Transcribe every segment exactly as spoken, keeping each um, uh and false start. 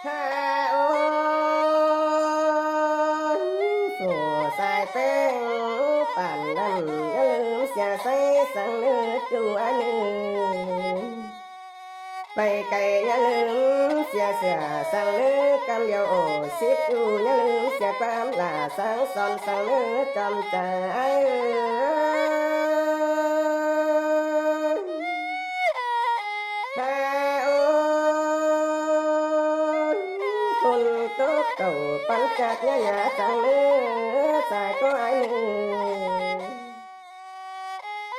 Ha ơi, phủ sai ꞌpéng pản lăn, ꞌnhá ꞌlứm sia ꞌsáy săng ꞌnớ ꞌchu ái ꞌnớ. Pay cay ꞌnhá ꞌlứm sia sửa săng ꞌnớ ꞌcắm điêu ổ síp ꞌchu, ꞌnhá ꞌlứm sia ꞌquám lả sáng son săng ꞌnớ chom chaư ái ơi. Ha ơi, phôn tốc cảu pắn chát ꞌnhá ꞌnhá săng ꞌnớ sai ꞌcọ ái ꞌnớ.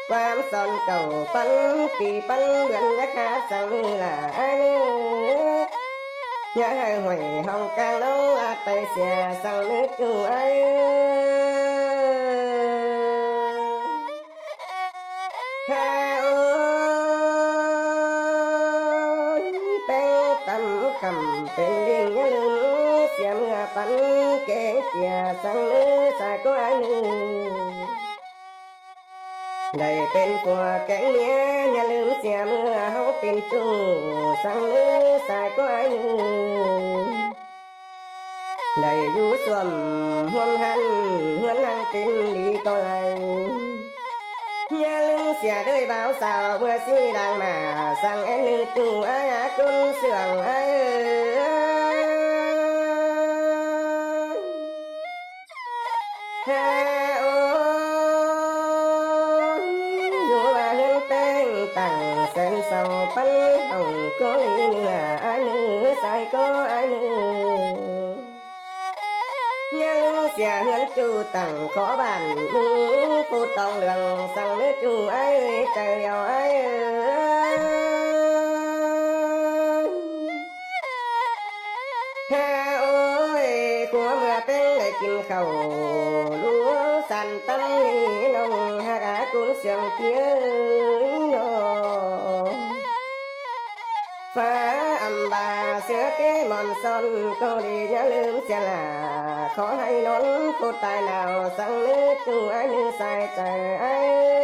ꞌQuám son cảu pắn pi pắn ꞌlượn ꞌnhá khát săng ꞌnớ lả ái ꞌnớ. ꞌNhá hảư huổi hong cang ꞌnóng ꞌlạ pay sia săng ꞌnớ ꞌchu ái ơi. Ha ơi, ꞌpéng tăm khẳm pên ꞌlịnh ꞌnhá ꞌlứm sia ꞌmưa pắn kéng sia săng ꞌnớ sai ꞌcọ ái ꞌnớ. Đảy pên phua kéng ꞌmía ꞌnhá ꞌlứm sia ꞌmưa ꞌháu pên ꞌchu săng ꞌnớ sai ꞌcọ ái ꞌnớ. Đảy dú ꞌsuôm ꞌhuôm ꞌhặn ꞌhướn ꞌhăng pên đi ꞌcọ lai. ꞌNhá ꞌlứm sia đới báo sao ꞌmưa sí đang mả săng ꞌnớ ꞌchu ái ꞌcốn sương ái ơi. Ha ơi, dú ꞌva ꞌhướn ꞌpéng tẳng sen sau pắn hỏng ꞌcọ ꞌlị ꞌnớ ái ꞌnớ sai ꞌcọ ái ꞌnớ. ꞌNhá ꞌlứm sia ꞌhướn ꞌchu tẳng khó bản ꞌmứ pú tong lương săng ꞌnớ ꞌchu ái ơi, chaư điêu ái ơi. Ha ơi, khua ꞌmưa ꞌpéng đảy kin khảu, lú săn tăm ꞌnị ꞌnọng hák ꞌcốn sương ꞌpi ơi ꞌnọ. Phá ꞌmá ꞌva sia ké mon son ꞌcọ đi ꞌnhá ꞌlứm sia lả, khó hảư ꞌnón khô tai nao săng ꞌnớ ꞌchu ái ꞌnớ sai chaư ái ơi.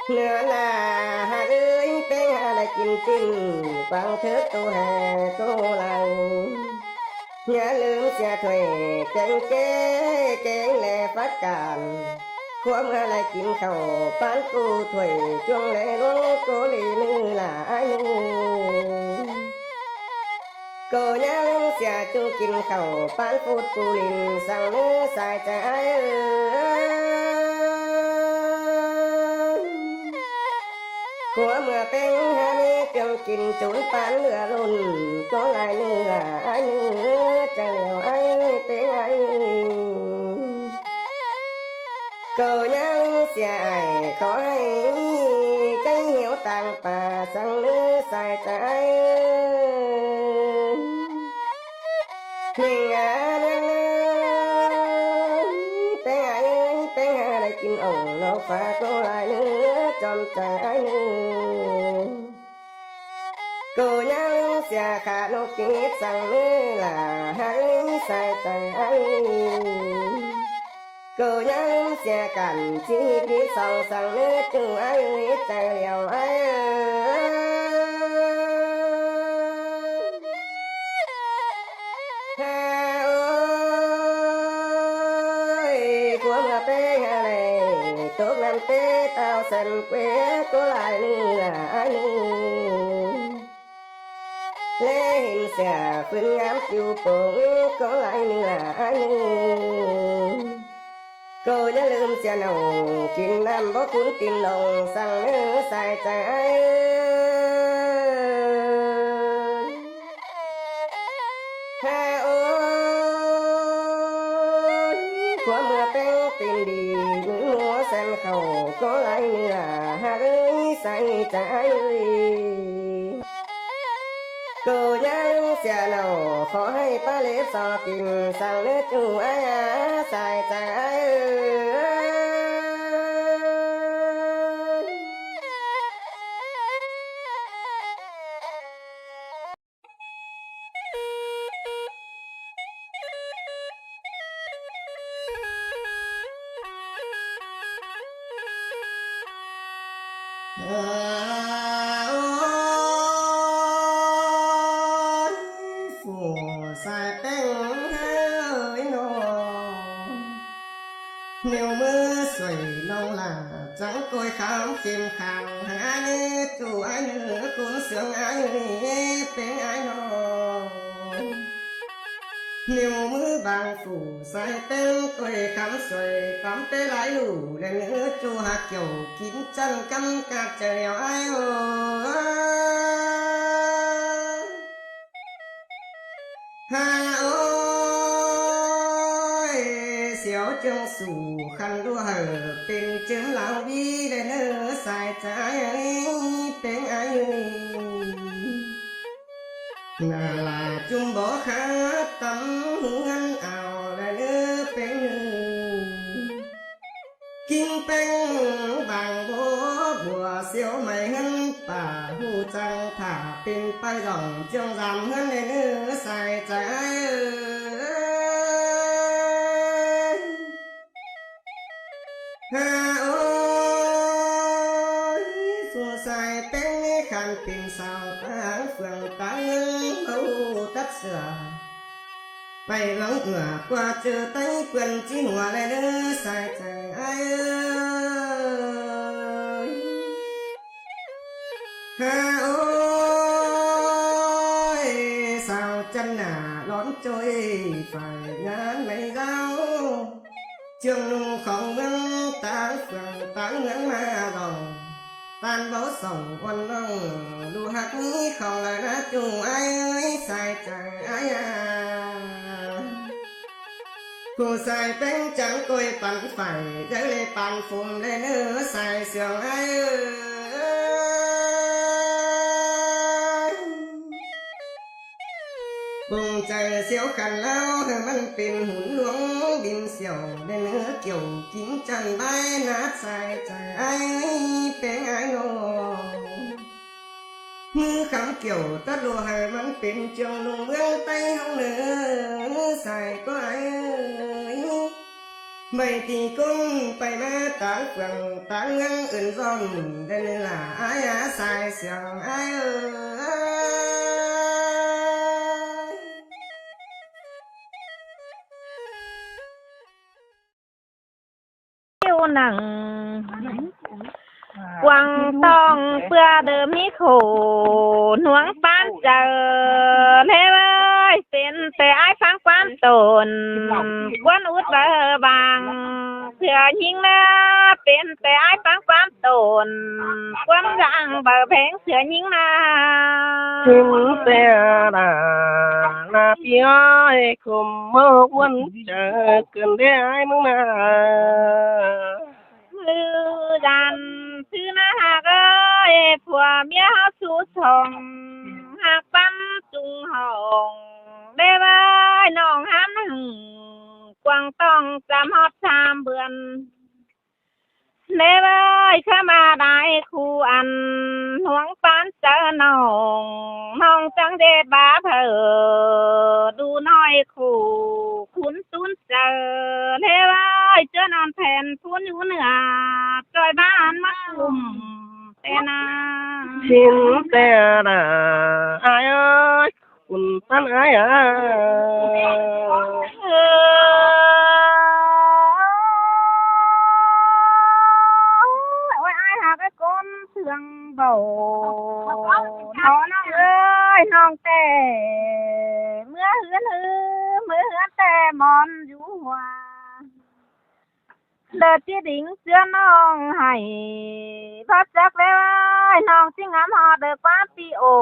ꞌNứa ꞌna hák ơi, ꞌpéng hák đảy kin kin quảng thớt tô hè tô lai. ꞌNhá ꞌlứm sia thuổi kéng ké kéng ꞌlẹ phák cản. Khua ꞌmưa đảy kin khảu pán ꞌcu thuổi chuông ꞌlẹ ꞌluống ꞌcọ ꞌlị ꞌnớ lả ái ꞌnớ. ꞌCọ ꞌnhá ꞌlứm sia ꞌchu kin khảu pán phút ꞌcu đin săng ꞌnớ sai chaư ái ơi. Khua ꞌmưa ꞌpéng hák ꞌmí ꞌchương kin chốn pán ꞌlứa ꞌlốn ꞌcọ lai ꞌnớ lả ái ꞌnớ, chaư điêu ái ꞌpéng ái ơi. ꞌCọ ꞌnhá ꞌlứm sia ải khó hảư ꞌcáy hiếu tang pà săng ꞌnớ sai chaư ái ơi. ꞌNhính ꞌnhá ꞌnớ ꞌpéng ái ơi, ꞌpéng hák đảy kin ổng ꞌnọ phá ꞌcọ lai ꞌnớ chom chaư ái ꞌnớ. ꞌCọ ꞌnhá ꞌlứm sia khả ꞌnộc kít săng ꞌnớ lả hák ơi sai chaư ái ơi. ꞌCọ ꞌnhá ꞌlứm sia cản ꞌchí kít song săng ꞌnớ ꞌchu ái ơi, chaư điêu ái ơi. Ha ơi, khua ꞌmưa ꞌpéng hák đảy tốc ꞌnặm té tao sen quê ꞌcọ lai ꞌnớ lả ái ꞌnớ. ꞌLé hên sia phưn ngắm ꞌchu pông ꞌcọ lai ꞌnớ lả ái ꞌnớ. ꞌCọ ꞌnhá ꞌlứm sia nảu kin ꞌnặm báu khún tin lòng săng ꞌnớ sai chaư ái ơi. Ha ơi, khua ꞌmưa ꞌpéng tin đi ꞌmứ ꞌmúa sen khảu ꞌcọ lai ꞌnớ lả hák ơi sai chaư ái ơi. ꞌCọ ꞌnhá ꞌlứm sia nảu khó hảư pá lếp so kin săng ꞌnớ ꞌchu ái a sai chaư ái ơi. khám phim khang hăng ai ơi, chu ai ơi, ꞌcốn sương ai ơi, peng ai ꞌnọ. ꞌNéo ꞌmứ bang phủ sai ꞌtếng ꞌtội khám suối, khám té lai lủ ꞌlẹo ꞌnớ, chu hák kiẻo kin ꞌchăn ꞌcắm ꞌcạt chaư lẻo ai ơi. Ha ơi, siêu ꞌchương sủ khăn ꞌlụa hảư pên ꞌchớm lao ꞌvi ꞌlẹo ꞌnớ, sai chaư ai ơi, peng ai ơi. Nả lả ꞌchum bók khá tắm hú ngăn ao ꞌlẹo ꞌnớ, peng ơi. Kin peng bang bố bua siêu mai hớn pả hú chăng thả pên pay dỏng ꞌchương dăm hớn ꞌlẹo ꞌnớ, sai chaư ai ơi. Ha ơi, phủ sai peng khăn pên sau táng phường táng ꞌngớn ꞌháu tắt sửa. Pay lóng ꞌngựa ꞌquá ꞌchớ ꞌtếng ꞌpươn ꞌchí hua ꞌlẹo ꞌnớ, sai chaư ai ơi. Ha ơi, sau ꞌchăn nả lón ꞌchội phải ngán mảy dao. ꞌChương ꞌnung khong ꞌmướng táng phường táng ꞌngớn ꞌmá dỏng. ꞌTan báu sỏng ꞌquan ꞌnọng, ꞌlụk hák ꞌmí khong lai ꞌnớ, chu ai ơi, sai chaư ai a. Phủ sai peng chắng ꞌcội păn phải, dới lê păn phum ꞌlẹo ꞌnớ, sai sương ai ơi. Pung chaư siêu khăn lao hảư ꞌmắn pên hún ꞌluống đin siêu ꞌlẹo ꞌnớ, kiẻo kin ꞌchăn bái nát, sai chaư ai ơi, peng ai ꞌnọ. ꞌMứ khắm kiẻo tắt ꞌlụa hảư ꞌmắn pên ꞌchương ꞌlung ꞌmướng ꞌTáy ꞌháu ꞌnớ, sai ꞌcọ ai ơi. Mảy ti ꞌcốn pay ꞌmá táng phường táng ꞌngớn ứn ꞌdọn, ꞌlẹo ꞌnớ lả ai a, sai sương ai ơi. Kiu nẳng quảng tong ꞌpưa đơ ꞌmí khổ, ꞌnuống ꞌpán chaư ꞌlẹo ơi, pên té ai phắng ꞌquám tổn, ꞌquám út báu bang, sửa ꞌnhính ꞌnớ, pên té ai phắng ꞌquám tổn, ꞌquám dang báu peng sửa ꞌnhính ꞌnớ. Sính ꞌtẹ đa, ꞌna ꞌpi ơi, khum ꞌmá ꞌhuôm chaư ꞌcứn đé ai ꞌmướng ꞌnớ. ꞌMự dản ꞌsứ ꞌna ꞌhặc ơi, phua ꞌmía ꞌháu sú song, ꞌhặc ꞌpắn ꞌchung hỏng, đé ꞌvới ꞌnọng ꞌhắn hưng, quảng tong chăm ꞌhọt sam bươn. Đé ꞌvới ꞌkhắm a đai khu ăn, ꞌnuống ꞌpán chaư ꞌnọng, ꞌnọng chắng đé báp hảư, đu ꞌnọi khổ, khún tún chaư, đé ꞌvới ꞌchớ ꞌnọn then phún ꞌhún ꞌnưa, ꞌchoi ꞌván ꞌmá khum, ꞌtẹ ꞌna. Sính ꞌtẹ đa, ai ơi, khún ꞌpắn ai a. Ôi, ai ꞌhặc ơi, ꞌcốn sương báu. Nó ꞌnọng ơi, ꞌnọng ꞌtẹ ꞌmứa ꞌhướn ư, ꞌmứa ꞌhướn ꞌtẹ mon dú hua. Đa ꞌchí đính ꞌchứa ꞌnọng hảy, báu chắc ꞌlẹo ơi, ꞌnọng ꞌchí ngắm ꞌhọt đa ꞌquám pi ổ,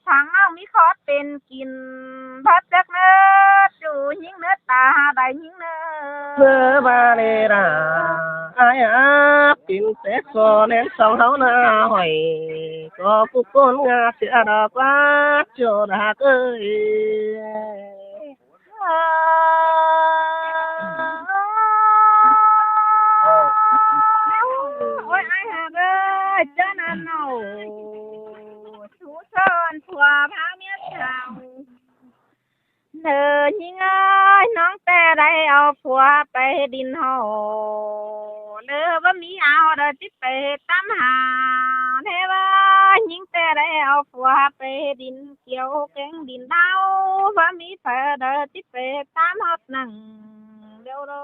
thắng ꞌnọng ꞌmí khót pên kin, báu chắc ꞌnớ, ꞌchu ꞌnhính ꞌnớ ta, đảy ꞌnhính ꞌnớ. ꞌMưa ba đê đa, ai a, pên té ꞌcọ ꞌnén song ꞌháu ꞌna hỏi, ꞌcọ pú ꞌcốn ꞌnga sia đa ꞌquá, ꞌchọ đa ꞌhặc ơi. Ôi, ai ꞌhặc ơi, ꞌchớ ꞌnặn ꞌnọ, sú son phua pháo miết sao. Nơ ꞌnhính ơi, ꞌnọng ꞌtẹ đảy au phua pay đin hảư. Nơ báu ꞌmí ao đa ꞌchí pay tắm ha. Nơ báu ꞌnhính ꞌtẹ đảy au phua pay đin kiêu kéng đin đao. Báu ꞌmí pay đa ꞌchí pay tắm ꞌhọt nẳng điêu đô.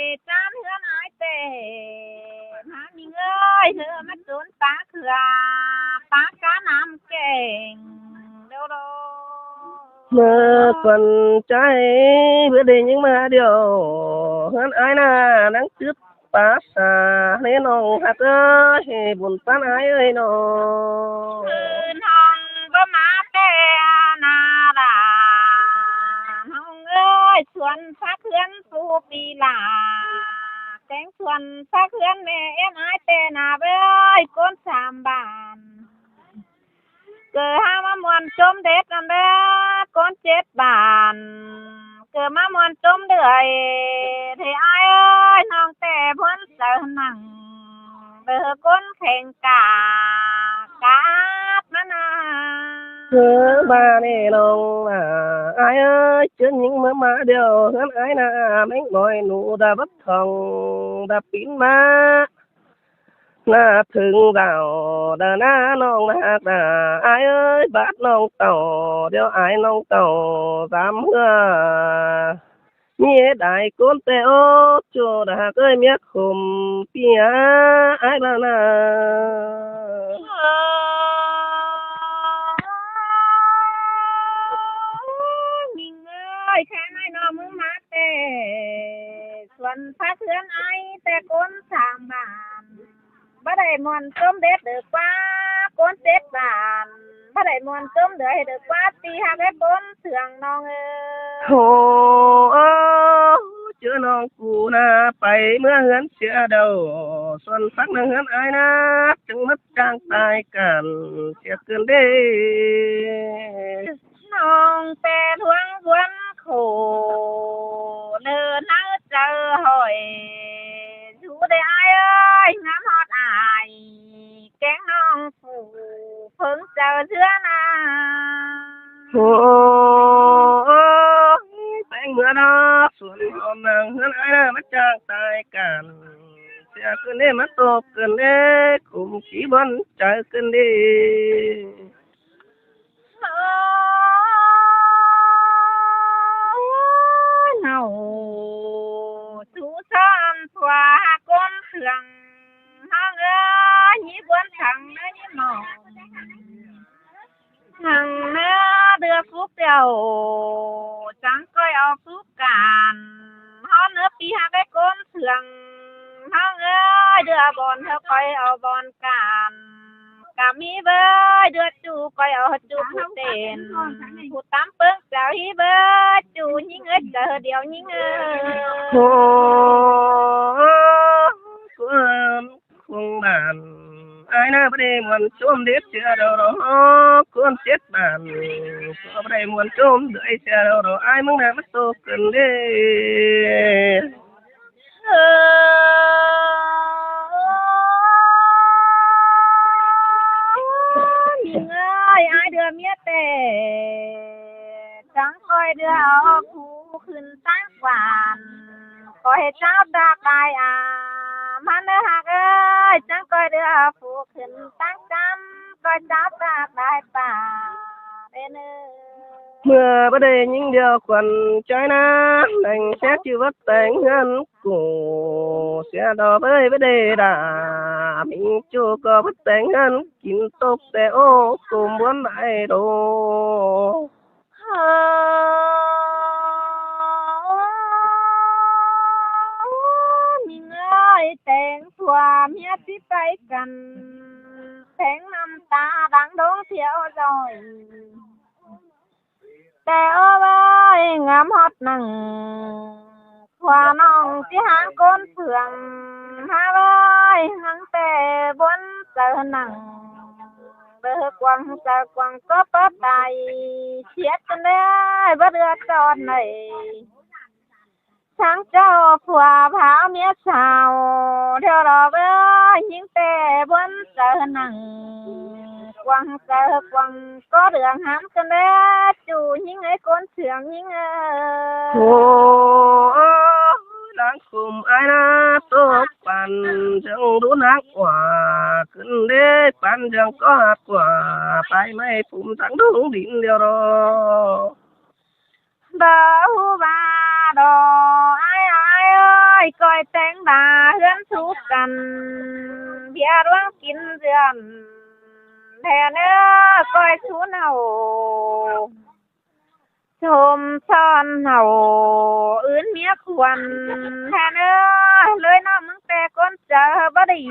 ải chăn ꞌhướn ải ꞌtẹ. ꞌMá ꞌnhính ơi, ꞌhứa ꞌmá chốn pá khưa, pá cá năm keng, điêu đô. ꞌMưa khuôn ꞌchái, báu đi ꞌnhính ꞌmá điêu, ꞌhướn ải ꞌnạ, ꞌnăng chứt pá sa, ꞌnê ꞌnọng ꞌhặc ơi, bun ꞌpắn ải ơi ꞌnọng. ꞌCư ꞌnọng báu ꞌmá ꞌtẹ ꞌnạ đa, ꞌnọng ơi, suôn sắc ꞌhướn pú pi la, kéng suôn sắc ꞌhướn ꞌmẹ ꞌếm ải ꞌtẹ ꞌnạ ꞌvới, ꞌcốn sam bản. ꞌCọ ꞌhá ꞌmá muôn ꞌchốm đét ꞌnặn ꞌlẹo, ꞌcốn chết bản. ꞌCọ ꞌmá muôn ꞌchốm đưới, thế ải ơi, ꞌnọng ꞌtẹ ꞌphớn saư nẳng, đơ ꞌcốn kheng cả, cát ꞌmá ꞌnạ. ꞌCọ ꞌva ꞌnê ꞌnọng ꞌnạ, ải ơi, ꞌchớ ꞌnhính ꞌmá ꞌmá điêu, ꞌhướn ải ꞌnạ, ꞌmếng ꞌnọi ꞌnụ đa báu khong, đa pín ꞌmá ꞌnạ thửng dảo, đa ꞌnạ ꞌnọng ꞌnạ ꞌhặc đa, ải ơi, bát ꞌnọng tảu, điêu ải ꞌnọng tảu, dám ꞌhứa. ꞌMí ết ải ꞌcốn ꞌtẹ ốt, ꞌchua đa ꞌhặc ơi, miếc khum pi ải ꞌva ꞌnạ. Kha ꞌnọi ꞌnọ ꞌmứng ꞌmá ꞌtẹ suôn ꞌphặc ꞌhướn ải ꞌtẹ ꞌcốn sam bản. Báu đảy ꞌmuôn ꞌchốm đét đảy ꞌquá ꞌcốn chết bản. Báu đảy ꞌmuôn ꞌchốm đảy đảy ꞌquá ꞌti ꞌhặc ꞌcốn sương ꞌnọng ới. Hô, ơ, ꞌchớ ꞌnọng cu ꞌna pay ꞌmứa ꞌhướn sia đaư, suôn ꞌphặc ꞌnưng ꞌhướn ải ꞌnạ, chắng mết chang tai cản sia ꞌcứn đê. ꞌNọng ꞌtẹ ꞌluống ꞌguốn khổ, ꞌnớ ꞌnáo chaư hỏi, dú đảy ải ới, ngắm ꞌhọt ải, kéng ꞌnọng phủ, ꞌpứng chaư ꞌdứa ꞌnạ. Hô, ơ, ꞌpéng ꞌmứa ꞌnọ, suôn ꞌhôm ꞌnưng ꞌhướn ải ꞌnạ, mết chang tai cản sia ꞌcứn đê, mết ꞌtộc ꞌcứn đê, khum ꞌchí bón chaư ꞌcứn đê. Ơ, ꞌnọng, sú ꞌsướng ꞌquá ꞌcốn sương ꞌnọng ới, ꞌnị bón thẳng ꞌnớ ꞌnị ꞌnọng. Thẳng ꞌnớ ꞌdứa phúc điêu, chắng ꞌcoi au phúc cản. ꞌHọt ꞌnớ ꞌpi ꞌhặc ꞌcốn sương ꞌnọng ới, ꞌdứa bón ꞌhứ ꞌcoi au bón cản. Cắm ꞌhí bới ꞌdứa ꞌchu ꞌcoi au ꞌchu phủ tên. Phủ tắm ꞌpứng chảu ꞌhí bới ꞌchu ꞌnhính ới, chaư điêu ꞌnhính ới. Hô, ơ, ꞌcốn khung bản ải ꞌnạ, báu đảy ꞌmuôn ꞌchốm đét sia đaư ꞌnọ, ꞌcốn chết bản. Báu đảy ꞌmuôn ꞌchốm đuối sia đaư ꞌnọ, ải ꞌmứng ꞌnạ mết ꞌtộc ꞌcứn đê. Ơ, ꞌnhính ới, ải ꞌdứa ꞌmía ꞌtẹ chắng ꞌcoi ꞌdứa au phủ khửn ꞌtáng quan. ꞌCoi ꞌcháo ꞌtạu tai a, ꞌmắn ꞌnớ ꞌhặc ới, chắng ꞌcoi ꞌdứa au phủ khửn ꞌtáng chăm, ꞌcoi ꞌcháo ꞌtạu tai pả. Đê ꞌnớ. ꞌMưa báu đảy ꞌnhính điêu khuôn ꞌchái ꞌnạ, ꞌneng sia ꞌchư bớt téng ꞌhướn ꞌcọ, sia đaư bới báu đảy đả, ꞌmí ꞌchu ꞌcọ bớt téng ꞌhướn kin ꞌtộc ꞌtẹ ô, khum bón đảy đô. Ơ, ꞌnhính ới, téng ꞌpúa ꞌmía ꞌchí pay căn, téng ꞌnặm ta đang đông thiêu ꞌdọi. ꞋTẹ ơ ới, ngắm ꞌhọt ꞌnưng ꞌpúa ꞌnọng ꞌchí háng ꞌcốn sương ꞌhá ới, háng ꞌtẹ bón chaư ꞌnưng. Báu quảng chaư quảng ꞌcọ báu tai, thiết căn đê báu ꞌdứa ꞌchọn đảy. Chắng ꞌchọ ꞌpúa pháo ꞌmía sau, điêu lo báu ꞌnhính ꞌtẹ bón chaư ꞌnưng. Quảng chaư quảng ꞌcọ đường hán căn đê, ꞌchu ꞌnhính ới ꞌcốn sương ꞌnhính ới. Hô, ơ, đang khum ải ꞌnạ ꞌtộc bản, chắng đu nắng ꞌquá ꞌcứn đê, bản chắng ꞌcọ hạt ꞌquá, pay ꞌmạy phum chắng đông đin điêu lo. Đa hu ba đo, ải ơi, ải ơi, ꞌcoi téng ba ꞌhướn sú căn, ꞌviạk ꞌluống kin dươn, ꞌhẹn ꞌnớ ꞌcoi sú ꞌnạu, chôm son ꞌnạu, ứn ꞌmía khuôn, ꞌhẹn ꞌnớ, ꞌlới ꞌnọng ꞌmứng ꞌtẹ ꞌcốn chaư báu đảy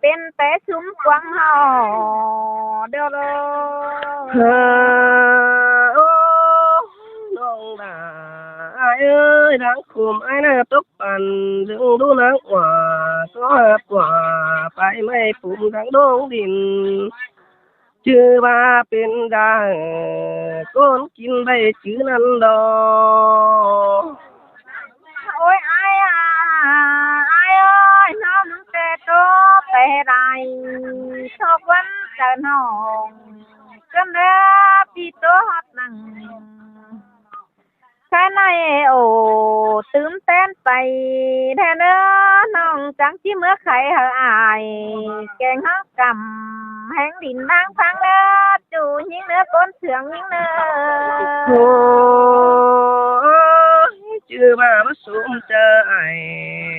pên té sum quảng ꞌnọ, điêu lo. Hơ, ô, ꞌnọng đa, ải ơi, đang khum ải ꞌnạ ꞌtộc bản, dươn đu nắng ꞌquá, ꞌcọ hạt ꞌquá, pay ꞌmạy phum chắng đông đin. ꞌChư ꞌva pên đa, ꞌcốn kin ꞌvạy ꞌchư ꞌnặn lo. Ôi ải à, ải ơi, ꞌnọng ꞌmứng ꞌtẹ ꞌtố ꞌtẹ đảy, ꞌtộc ꞌquám chaư ꞌnọng, ꞌcắm đa ꞌpi ꞌtố ꞌhọt ꞌnăng. Khá ꞌnị ổ tứm ꞌtén pay, ꞌhẹn ꞌnớ ꞌnọng chắng ꞌchí ꞌmứa khay hảư ải, keng ꞌhóng căm, ꞌhéng đin ꞌmáng ꞌphắng ꞌnớ, ꞌchu ꞌnhính ꞌnớ, ꞌcốn sương ꞌnhính ꞌnớ. Ôi, ꞌchư ꞌva báu sôm chaư ải,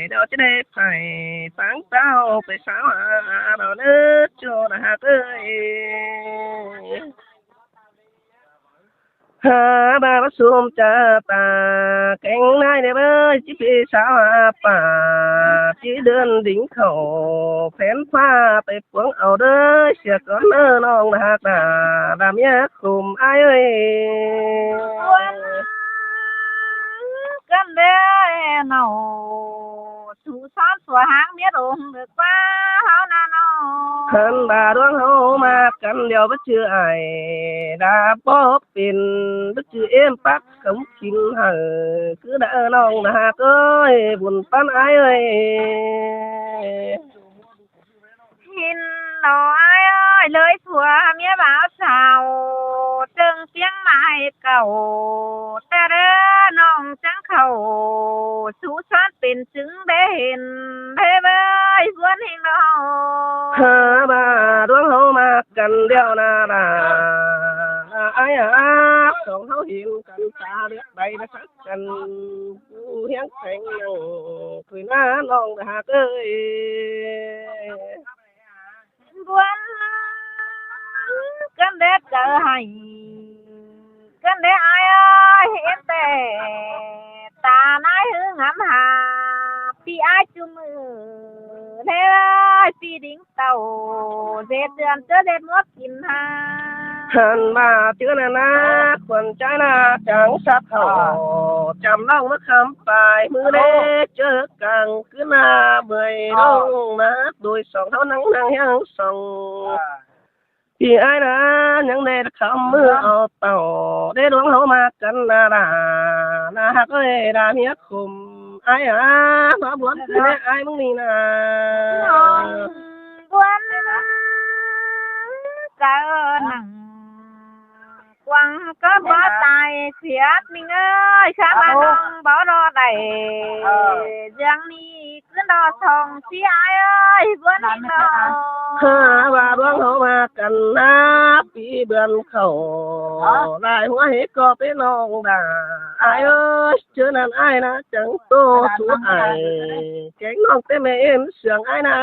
ꞌlẹo ꞌchí đảy pay, ꞌphắng ꞌtáo pay sáo a, a, ꞌlẹo ꞌnớ, ꞌchu ꞌnạ ꞌhặc ới. Ha ꞌva báu sum ꞌchạ ta kéng ꞌnái ꞌnị báu, ꞌchí phi sáo ha ꞌpạ, ꞌchí đươn đính khảu, phén ꞌphạ pay cuông au ꞌlới, sia cón ꞌnớ ꞌnọng ꞌnạ ꞌhặc ꞌnạ, đa ꞌmía khum ải ơi. Căn đé ꞌnọng, sú ꞌsón sua ꞌháng ꞌmía đông đớc ꞌva ꞌháu ꞌnạ ꞌnọng. Khăn ꞌva ꞌluống ꞌháu ꞌmặc căn điêu báu ꞌchư ải, đa bók pên báu ꞌchư ꞌếm pắc khắm khỉn hảư, cứ đa ꞌnọng ꞌnạ ꞌhặc ơi, bun ꞌpắn ải ơi. ꞌHịn ꞌnọ ải ơi, ꞌlới sua ꞌmía báo sao, ꞌtếng ꞌtiếng mai cảu, ta đé ꞌnọng chắng khảu, sú ꞌsón pên chứng đé hên, đé bới ꞌguốn ꞌhịn ꞌnọ. Ha ꞌva ꞌluống ꞌháu ꞌmặc căn điêu ꞌnạ ꞌnạ, ải ꞌnạ, song ꞌháu hên căn ta điêu ꞌvạy ꞌnạ khắc căn, ꞌcứ ꞌhiếng kheng ꞌnăng, ꞌcứ ꞌnạ ꞌnọng ꞌnạ ꞌhặc ơi. ꞌGuốn căn đé chaư hảy, căn đé ải ơi, hên té ta ꞌnái ꞌhứ ngắm ha, ꞌpi ải ꞌchu ꞌmự, ꞌlới ải ꞌpi đính tảu, ꞌdệt ꞌdươn ꞌchớ ꞌdệt ꞌmứa kin ha. Hăn ꞌva ꞌchớ ꞌnặn ꞌnạ, khuôn ꞌchái ꞌnạ chắng sắp hảu, chăm ꞌlọng ꞌmá khắm pay ꞌmự ꞌlế ꞌchớ cang cứ ꞌnạ bưởi ꞌlọng ꞌnạ, đôi song ꞌháu ꞌnăng ꞌnăng ꞌhiếng song. ꞌPi ải ꞌnạ, ꞌnhắng đé khắm ꞌmự au tảu, đé ꞌluống ꞌháu ꞌmặc căn ꞌnạ đa, ꞌnạ ꞌhặc ơi, đa ꞌmía khum ải ꞌnạ, ꞌmá bun ꞌcứ đé ải ꞌmứng ꞌnị ꞌnạ. ꞌGuốn chaư ꞌnăng, quăng cắp báu tai siết ꞌmính ơi, khắm ꞌva ꞌnọng báu ꞌlo đảy. ꞌDương ꞌnị cứ ꞌlo song ꞌchí ải ơi, ꞌguốn ꞌnị ꞌnọ. Ha ꞌva ꞌluống ꞌháu ꞌmặc căn ꞌnạ, ꞌpi bươn khảu, lai ꞌhua hế ꞌcọ pên ꞌnọng đa. Ải ơi, ꞌchớ ꞌnặn ải ꞌnạ chắng ꞌtố sú ải, kéng ꞌnọng té ꞌme ꞌếm siêng ải ꞌnạ.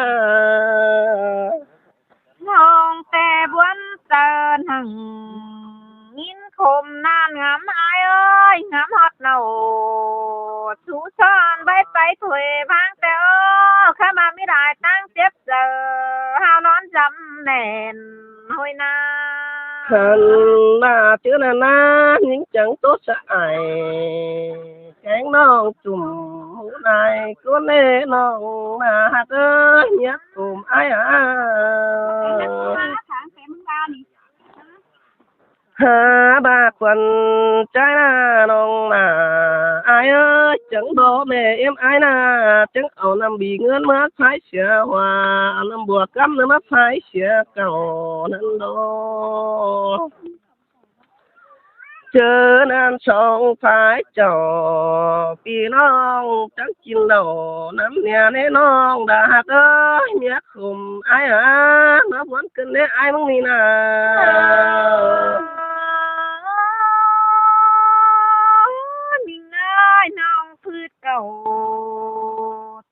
ꞌNọng té bun chaư ꞌnăng, ꞌnhính khum ꞌnặn ngắm ải ơi, ngắm ꞌhọt ꞌnọ, sú ꞌsón báu pay thuê ꞌváng ꞌtẹ ơ, khắm ꞌva ꞌmí lai ꞌtáng chếp chaư, ꞌháu ꞌnón dăm nẻn ꞌhôi ꞌnạ. Hăn ꞌva ꞌchớ ꞌnặn ꞌnạ, ꞌnhính chắng ꞌtố sa ải, kéng ꞌnọng chum ꞌhụ lai ꞌcốn ꞌnê ꞌnọng ꞌnạ ꞌhặc ơi, ꞌmía khum ải ꞌnạ. Ha ꞌva khuôn ꞌchái ꞌnạ ꞌnọng ꞌnạ, ải ơi, chắng báu ꞌme ꞌếm ải ꞌnạ, chắng au ꞌnặm bi ꞌngớn ꞌmá phái sia hua, au ꞌnặm bua cắm ꞌnớ ꞌmá phái sia cảu ꞌnặn ꞌló. ꞌChớ ꞌnặn song phái chảu ꞌpi ꞌnọng chắng kin lảu ꞌnặm ꞌnị ꞌnê ꞌnọng đa ꞌhặc ơi, ꞌmía khum ải ꞌnạ, ꞌmá bun ꞌcứn ꞌnê ải ꞌmứng ꞌnị ꞌnạ. ꞌMính ơi, ꞌnọng phứt cảu,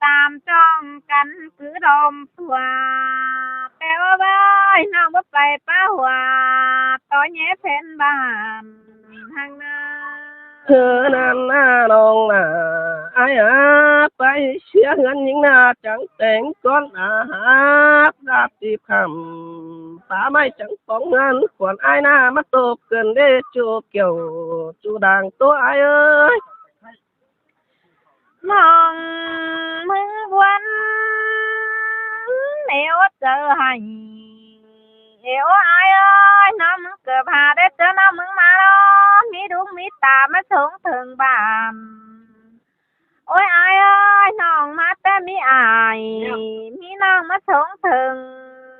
tam ꞌchong căn cứ đom phua, ꞌtẹ ơ bới ꞌnọng báu pay pá hua, ꞌto ꞌnhé phén bản hăng ꞌnạ. ꞌChớ ꞌnặn ꞌnạ ꞌnọng ꞌnạ, ải ꞌnạ, pay sia ꞌhướn ꞌnhính ꞌnạ, chắng téng cón ꞌnạ hák, ꞌdạp ꞌtịp khảm, pá ꞌmạy chắng póng ꞌngớn, khuôn ải ꞌnạ ꞌmá ꞌtộp cơn đế ꞌchu kiẻo, ꞌchu đang ꞌtố ải ơi. ꞌNọng ꞌmứng ꞌguốn, ê ố chaư hảy, ê ố ải ơi, ꞌnọng ꞌmứng ꞌcợp ha đé ꞌchớ ꞌnọng ꞌmứng ꞌmá ꞌló, ꞌmí đúng ꞌmí ta ꞌmá sống thơng bản. Ôi ải ơi, ꞌnọng ꞌmá té ꞌmí ải, ꞌmí ꞌnọng ꞌmá sống thơng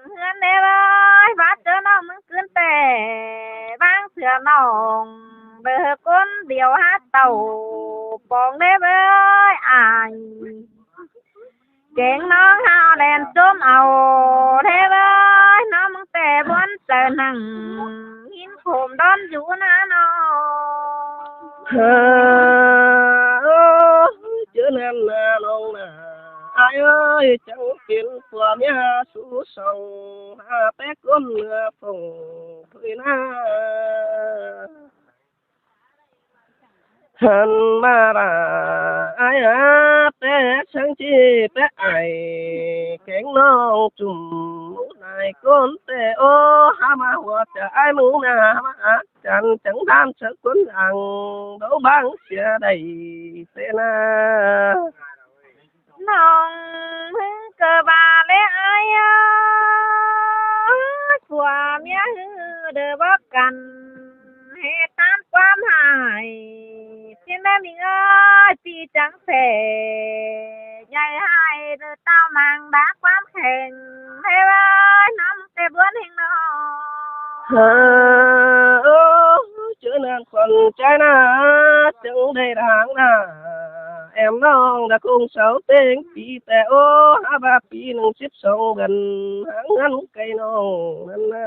ꞌhướn đé ꞌlới, bát ꞌchớ ꞌnọng ꞌmứng ꞌcứn ꞌtẹ, ꞌváng sửa ꞌnọng đơ ꞌcốn điêu hák tảu pong đé ꞌlới ải. Kéng ꞌnọng ꞌháu đen ꞌchốm au đé ꞌlới, ꞌnọng ꞌmứng ꞌtẹ bón chaư ꞌnăng, ꞌhính khôm đón dú ꞌnạ ꞌnọng. Ha, ơ, ꞌchớ ꞌnặn ꞌnạ ꞌnọng ꞌnạ, ải ơi, chắng pên phua ꞌmía sú song, ha té ꞌcốn ꞌnưa phông thôi ꞌnạ. Hăn ꞌva ꞌa ải ꞌa, té săng ꞌchí té ải kéng ꞌnọng ꞌchum ꞌlụk lai ꞌcốn té. Ô, hák ꞌva hua ꞌchạ ải ꞌmướng ꞌna, hák ꞌva ꞌa chăn chắng ꞌdan săng ꞌcốn lăng, báu báng sia đảy té ꞌna. ꞌNọng ꞌhứ ꞌcọ ꞌva ꞌlế ải ꞌa, phua ꞌmía ꞌhứ đơ báu căn, ꞌhế ꞌtan ꞌquám hai. ꞌChiến ꞌmí ꞌmính ơi, ꞌpi chắng phẻ, dạy hại đơ ꞌtạu mang đá ꞌquám kheng, ꞌhế ꞌva ꞌnọng té buôn ꞌhêng ꞌnọ. Hả, ô, ꞌchớ ꞌnặn khuôn ꞌchái ꞌna, chắng đảy đang ꞌna, em ꞌnọng đã ꞌcóng sáu ꞌtếng ꞌpi té. Ô, hák ꞌva ꞌpi ꞌnưng síp song bươn, háng ꞌngớn cay ꞌnọng ꞌnặn ꞌna.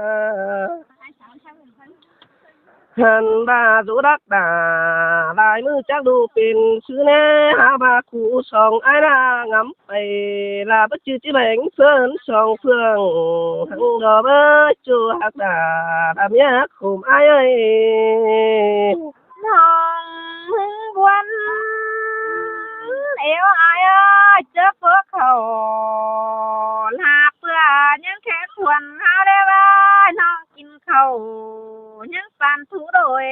Hăn ꞌva dú đắc đả, lai ꞌmự chắc đu pên ꞌsứ ꞌnê, hák ꞌva khu song ải ꞌna ngắm pay, ꞌla báu ꞌchư ꞌchí beng ꞌphớn song ꞌphượng, hăng đo báu ꞌchu hák đả, đả ꞌmía khôm ải ơi. ꞌNọng ꞌhứ buôn ẻo ải ơi, ꞌchớ phua khảu ꞌla ꞌpưa ꞌnhắng khé khuôn ꞌháu đé ꞌva ꞌnọng kin khảu ꞌnhắng păn thú đôi.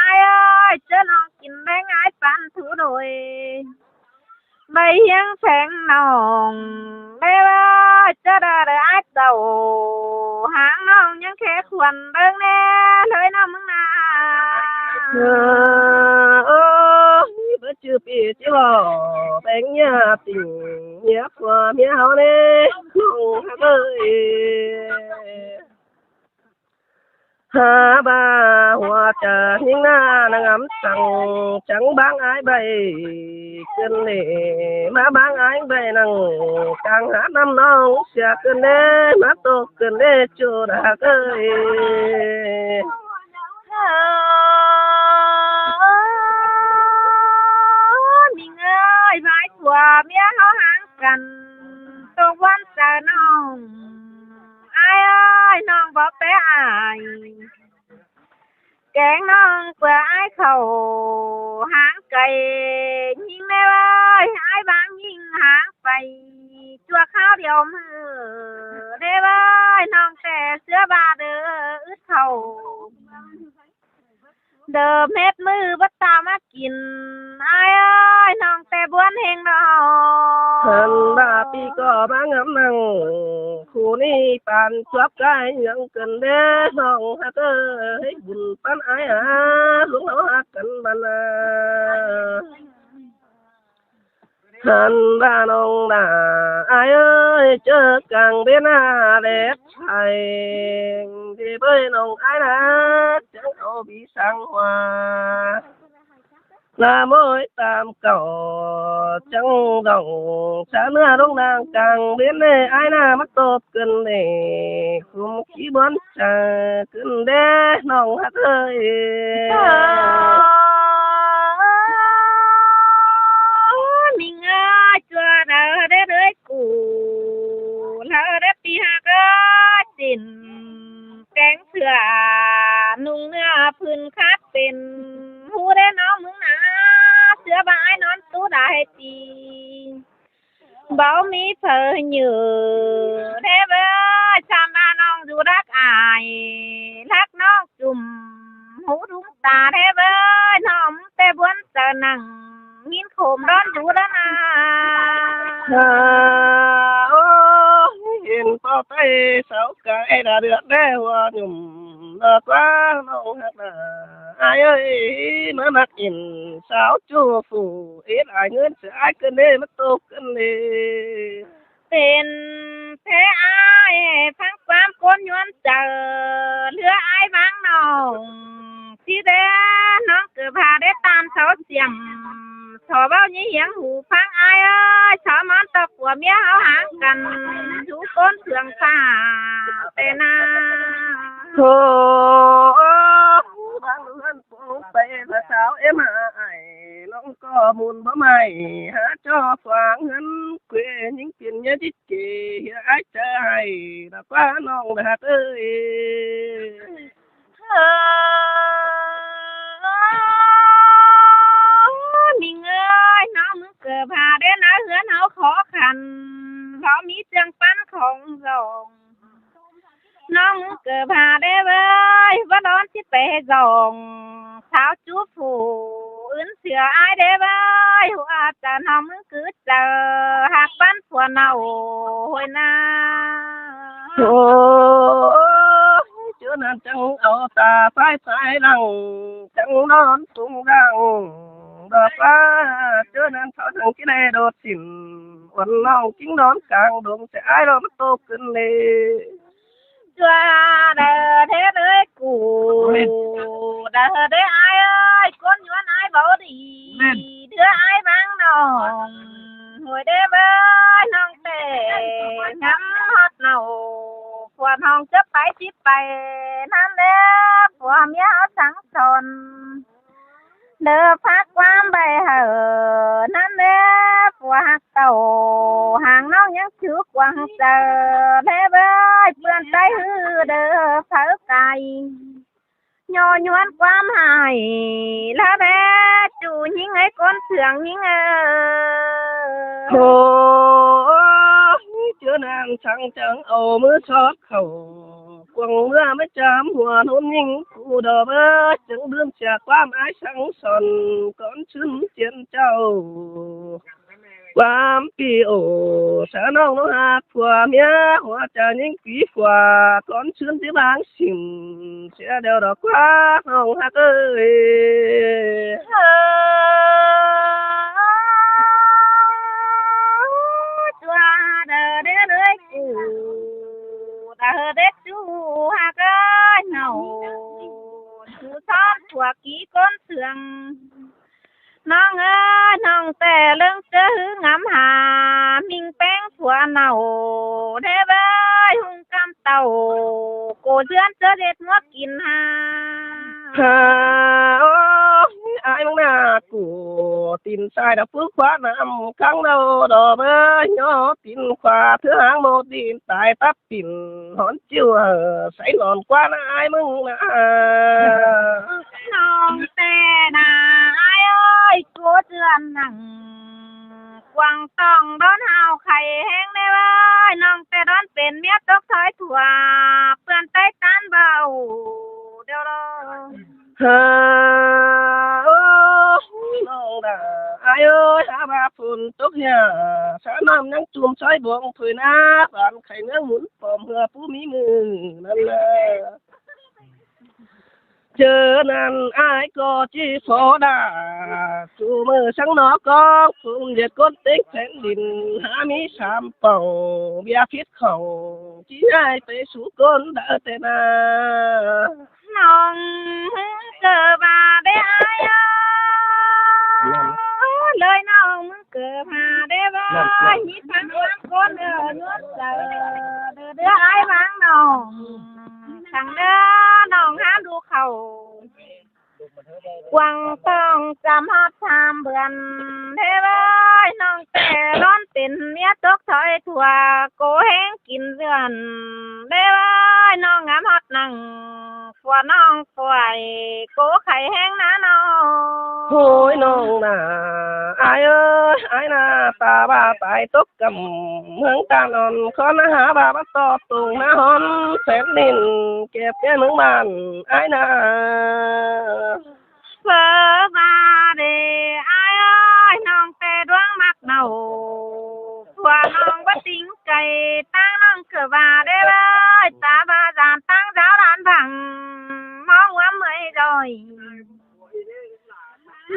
Ải ơi, ꞌchớ ꞌnọng kin beng ải păn thú đôi, ꞌvạy ꞌhiếng pheng ꞌnọng đé ꞌva ꞌchớ đa đơ ải tảu, háng ꞌnọng ꞌnhắng khé khuôn beng ꞌnê, ꞌlới ꞌnọng ꞌmướng ꞌna. Ơ, ơ, báu ꞌchư ꞌpi ꞌchí ꞌvạu beng ꞌmía tỉnh, ꞌmía phua ꞌmía ꞌháu ꞌnê, ꞌnọng hák ơi. Hák ꞌva hua ꞌchạ ꞌnhính ꞌna, ꞌna ngắm săng chắng báng ải ꞌvạy ꞌcứn ꞌnê, ꞌmá báng ải ꞌvạy ꞌnăng cang hák ꞌnặm ꞌnọng sia ꞌcứn ꞌnê, ꞌmá ꞌtộc ꞌcứn ꞌnê ꞌchu đắc ơi. Ơ, ꞌmính ơi, ꞌvạy phua ꞌmía ꞌháu háng căn, ꞌtộc ꞌvắn chaư ꞌnọng. Ải ơi, ꞌnọng báu pé ải, kéng ꞌnọng ꞌpưa ải khảu háng cay, ꞌnhính ꞌnê ꞌvới, ải báng ꞌnhính háng pay, ꞌchua kháo điêu ꞌmự ꞌnê ꞌvới, ꞌnọng té ꞌsứa ꞌva đơ ứt khảu, đơ mết ꞌmự báu ꞌtạu ꞌmá kin. Ải ơi, ꞌnọng té buôn ꞌhêng ꞌnọ. Hăn ꞌva ꞌpi ꞌcọ ꞌmá ngắm ꞌnăng, khu ꞌnị păn chuốp cai ꞌnhắng ꞌcứn đé, ꞌnọng hák ơi, bun păn ải ꞌa, ꞌluống ꞌháu hák căn băn ꞌna. Hăn ꞌva ꞌnọng đa ải ơi, ꞌchớ cang bến ꞌna đét heng, đi bới ꞌnọng ải ꞌna, chắng au bí sáng hoa. ꞌLa ꞌmới tam cảu chắng dỏng, sa ꞌnưa ꞌlống đang cang bến ꞌnê, ải ꞌna ꞌmá ꞌtộc ꞌcứn ꞌnê, khum ꞌchí buôn chaư ꞌcứn đé ꞌnọng hák ơi. Ơ, ꞌmính ơi, ꞌchua đaư đé đới cu, ꞌlạ đé ꞌpi hák ơi, chỉn kéng sửa, ꞌnung ꞌnưa phưn khắt pên, ꞌhụ đé ꞌnọng ꞌmướng ꞌna, ꞌsứa ꞌva ải ꞌnón tú đa ꞌhế ꞌpi. Báu ꞌmí phaư nhự đé ꞌvới, sam ꞌva ꞌnọng dú đắc ải, đắc ꞌnọng ꞌchum, ꞌhụ đúng ta đé ꞌvới, ꞌnọng té buôn chaư ꞌnăng, ꞌmín khôm đón dú đá ꞌna. Hả, ô, hên ꞌpo ꞌTáy sáu cai đa đươn đé hua ꞌnhum, ꞌnọ ꞌquá ꞌnọng hák đa. Ải ơi, ꞌmá ꞌmặc ỉn sáu ꞌchu phủ, ết ải ꞌngớn sửa ải ꞌcứn đé, ꞌmá ꞌtộc ꞌcứn đé. Pên ꞌtẹ ải, ꞌphắng ꞌquám ꞌcốn ꞌnhuôn chaư, ꞌlứa ải báng ꞌnọng, ꞌchí đé ꞌnọng ꞌcọ pha đé ꞌtan sáu ꞌsiêm, so báu ꞌnhí hiếng hủ ꞌphắng ải ơi, so ꞌmón ꞌtọ phua ꞌmía ꞌháu háng căn, dú ꞌcốn phượng pha ꞌtẹ ꞌna. Ơ, báng ꞌlứa ꞌpứng pay pha sáu ém hả ải, ꞌnọng ꞌcọ môn báu ꞌmạy, hả ꞌchọ phua ꞌngớn quê ꞌnhính pên ꞌnhá chít kê, hía ải chaư hảy, đa ꞌquá ꞌnọng đa hák ơi. Ơ, khong dong. ꞌNọng ꞌmứng ꞌcọ ꞌva đé ꞌvới, ꞌva đón ꞌchí pay dong. Tháo ꞌchu phủ ứn sia ải đé ꞌvới, ꞌhua ꞌchạ ꞌnọng ꞌmứng cứ chaư, ꞌhặc ꞌpắn phua ꞌnọng ꞌhới ꞌna. Ô, ꞌchớ ꞌnặn chắng au ta phái phái lăng, chắng đón tung đăng. Đỏ ꞌva, ꞌchớ ꞌnặn tháo chắng ꞌchí đé đột sỉn, uôn ꞌnọng ꞌchính đón cang đôm, sia ải đón tô cưng lê. ꞌChua đaư đé ꞌlới ꞌcọ, đaư đé ải ơi, ꞌcốn ꞌnhuôn ải báu đi. ꞌLứa ải ꞌváng ꞌnọng, ꞌhới đé ꞌvới ꞌnọng ꞌtẹ, ngắm ꞌhọt ꞌnọng, phua ꞌnọng chớp pay chip pay, ꞌnặn đé phua ꞌmía ꞌhặc sắng son. Đaư phák ꞌquám bay hảư, ꞌnặn đé phua ꞌhặc tảu, hang ꞌnọng ꞌnhắng chứ quăng chaư, đé ꞌvới ꞌpươn ꞌTáy ꞌhứ đaư pháư cai. ꞌNhó ꞌnhuôn ꞌquám hại, ꞌlạ đé ꞌchu ꞌnhính ải ꞌcốn sương ꞌnhính ơi. Ô, ꞌchớ ꞌnặn sắng chắng au ꞌmứ sót khảu, quăng ꞌmứa ꞌmá chăm hua ꞌnún ꞌnhính ꞌcu đỏ ꞌvới, chắng bưm sia ꞌquám ải sắng son, cón ꞌchướn chiên chảu. ꞌQuám pi ô, sa ꞌnọng ꞌnọng ꞌhặc phua ꞌmía, ꞌhua ꞌchạ ꞌnhính pí phua, cón ꞌchướn tí ꞌváng sỉn, sia đeo đỏ ꞌquá ꞌnọng ꞌhặc ơi. Ơ, ꞌchua đaư đé ꞌlới ꞌcọ, đaư đé ꞌchu ꞌhặc ơi ꞌnọng, ꞌchu sót phua kí ꞌcốn sương. ꞌNọng ơi, ꞌnọng ꞌtẹ ꞌlớng ꞌchớ ꞌhứ ngắm ha, ꞌminh ꞌpéng phua ꞌnọng, đé ꞌvới ꞌhung ꞌcắm tảu, ꞌcọ ꞌdứa ꞌchớ ꞌdệt ꞌmứa kin ha. Ha, ô, ải ꞌmứng ꞌna ꞌcọ, tin sai đa phước khóa năm căng đâu đỏ ꞌvới, ꞌnhó tin khóa thứ háng mô tin tai tắp tin hón chiu, ơ, sáy nón ꞌquá ꞌna ải ꞌmứng ꞌna. ꞌNọng ꞌtẹ ꞌna ải ơi, ꞌcọ ꞌchưa nẳng quăng tỏng đón hao khay ꞌhéng đé ꞌvới, ꞌnọng ꞌtẹ đón pên ꞌmía tốc thói thua, ꞌpươn ꞌTáy ꞌtán báu đeo đo. Ha, ô, ꞌnọng đa ải ơi, hák ꞌva phôn tốc hia, sa ꞌnặm ꞌnhắng chum sói bông thôi ꞌna, phản khay ꞌnhắng mún pom hưa pú ꞌmí ꞌmự ꞌnặn ꞌna. ꞌChớ ꞌnặn ải ꞌcọ ꞌchí phó đa, ꞌchu ꞌmự sắng ꞌnọ ꞌcóng, phôn ꞌdệt ꞌcốn ꞌtếng phén đin, hák ꞌmí sam pảu, ꞌviạk phít khảu, ꞌchí ải pay sú ꞌcốn đaư ꞌtẹ ꞌna. ꞌNọng ꞌcọ ꞌva đé ải ơi. ꞌLới ꞌnọng ꞌmứng ꞌcọ ꞌva đé ꞌvới, ꞌnhính phắng ꞌquám ꞌcốn đaư ꞌnhún chaư, đaư đé ải ꞌváng ꞌnọng, săng đaư ꞌnọng hák đu khảu. Quăng tỏng chăm ꞌhọt sam bươn, đé ꞌvới ꞌnọng ꞌtẹ đón pên ꞌmía tốc thói thua, ꞌcọ ꞌhéng kin dươn, đé ꞌvới ꞌnọng ngắm ꞌhọt nẳng, phua ꞌnọng phuai, ꞌcọ khay ꞌhéng ꞌna ꞌnọng. Thôi ꞌnọng ꞌna ải ơi, ải ꞌna ta ꞌva tai tốc căm, ꞌmướng ta ꞌnọn khón ꞌna hák ꞌva bắt to tùng ꞌna hón phén đin, kép ꞌpéng ꞌmướng bản ải ꞌna. Phớ ꞌva đé ải ơi, ꞌnọng ꞌtẹ ꞌluống ꞌmặc ꞌnọ, phua ꞌnọng báu tính cay, ꞌtáng ꞌnọng ꞌcọ ꞌva đé ꞌvới, ta ꞌva dản ꞌtáng dáo đản bảng, ꞌmóng ꞌquám ꞌmới ꞌdội.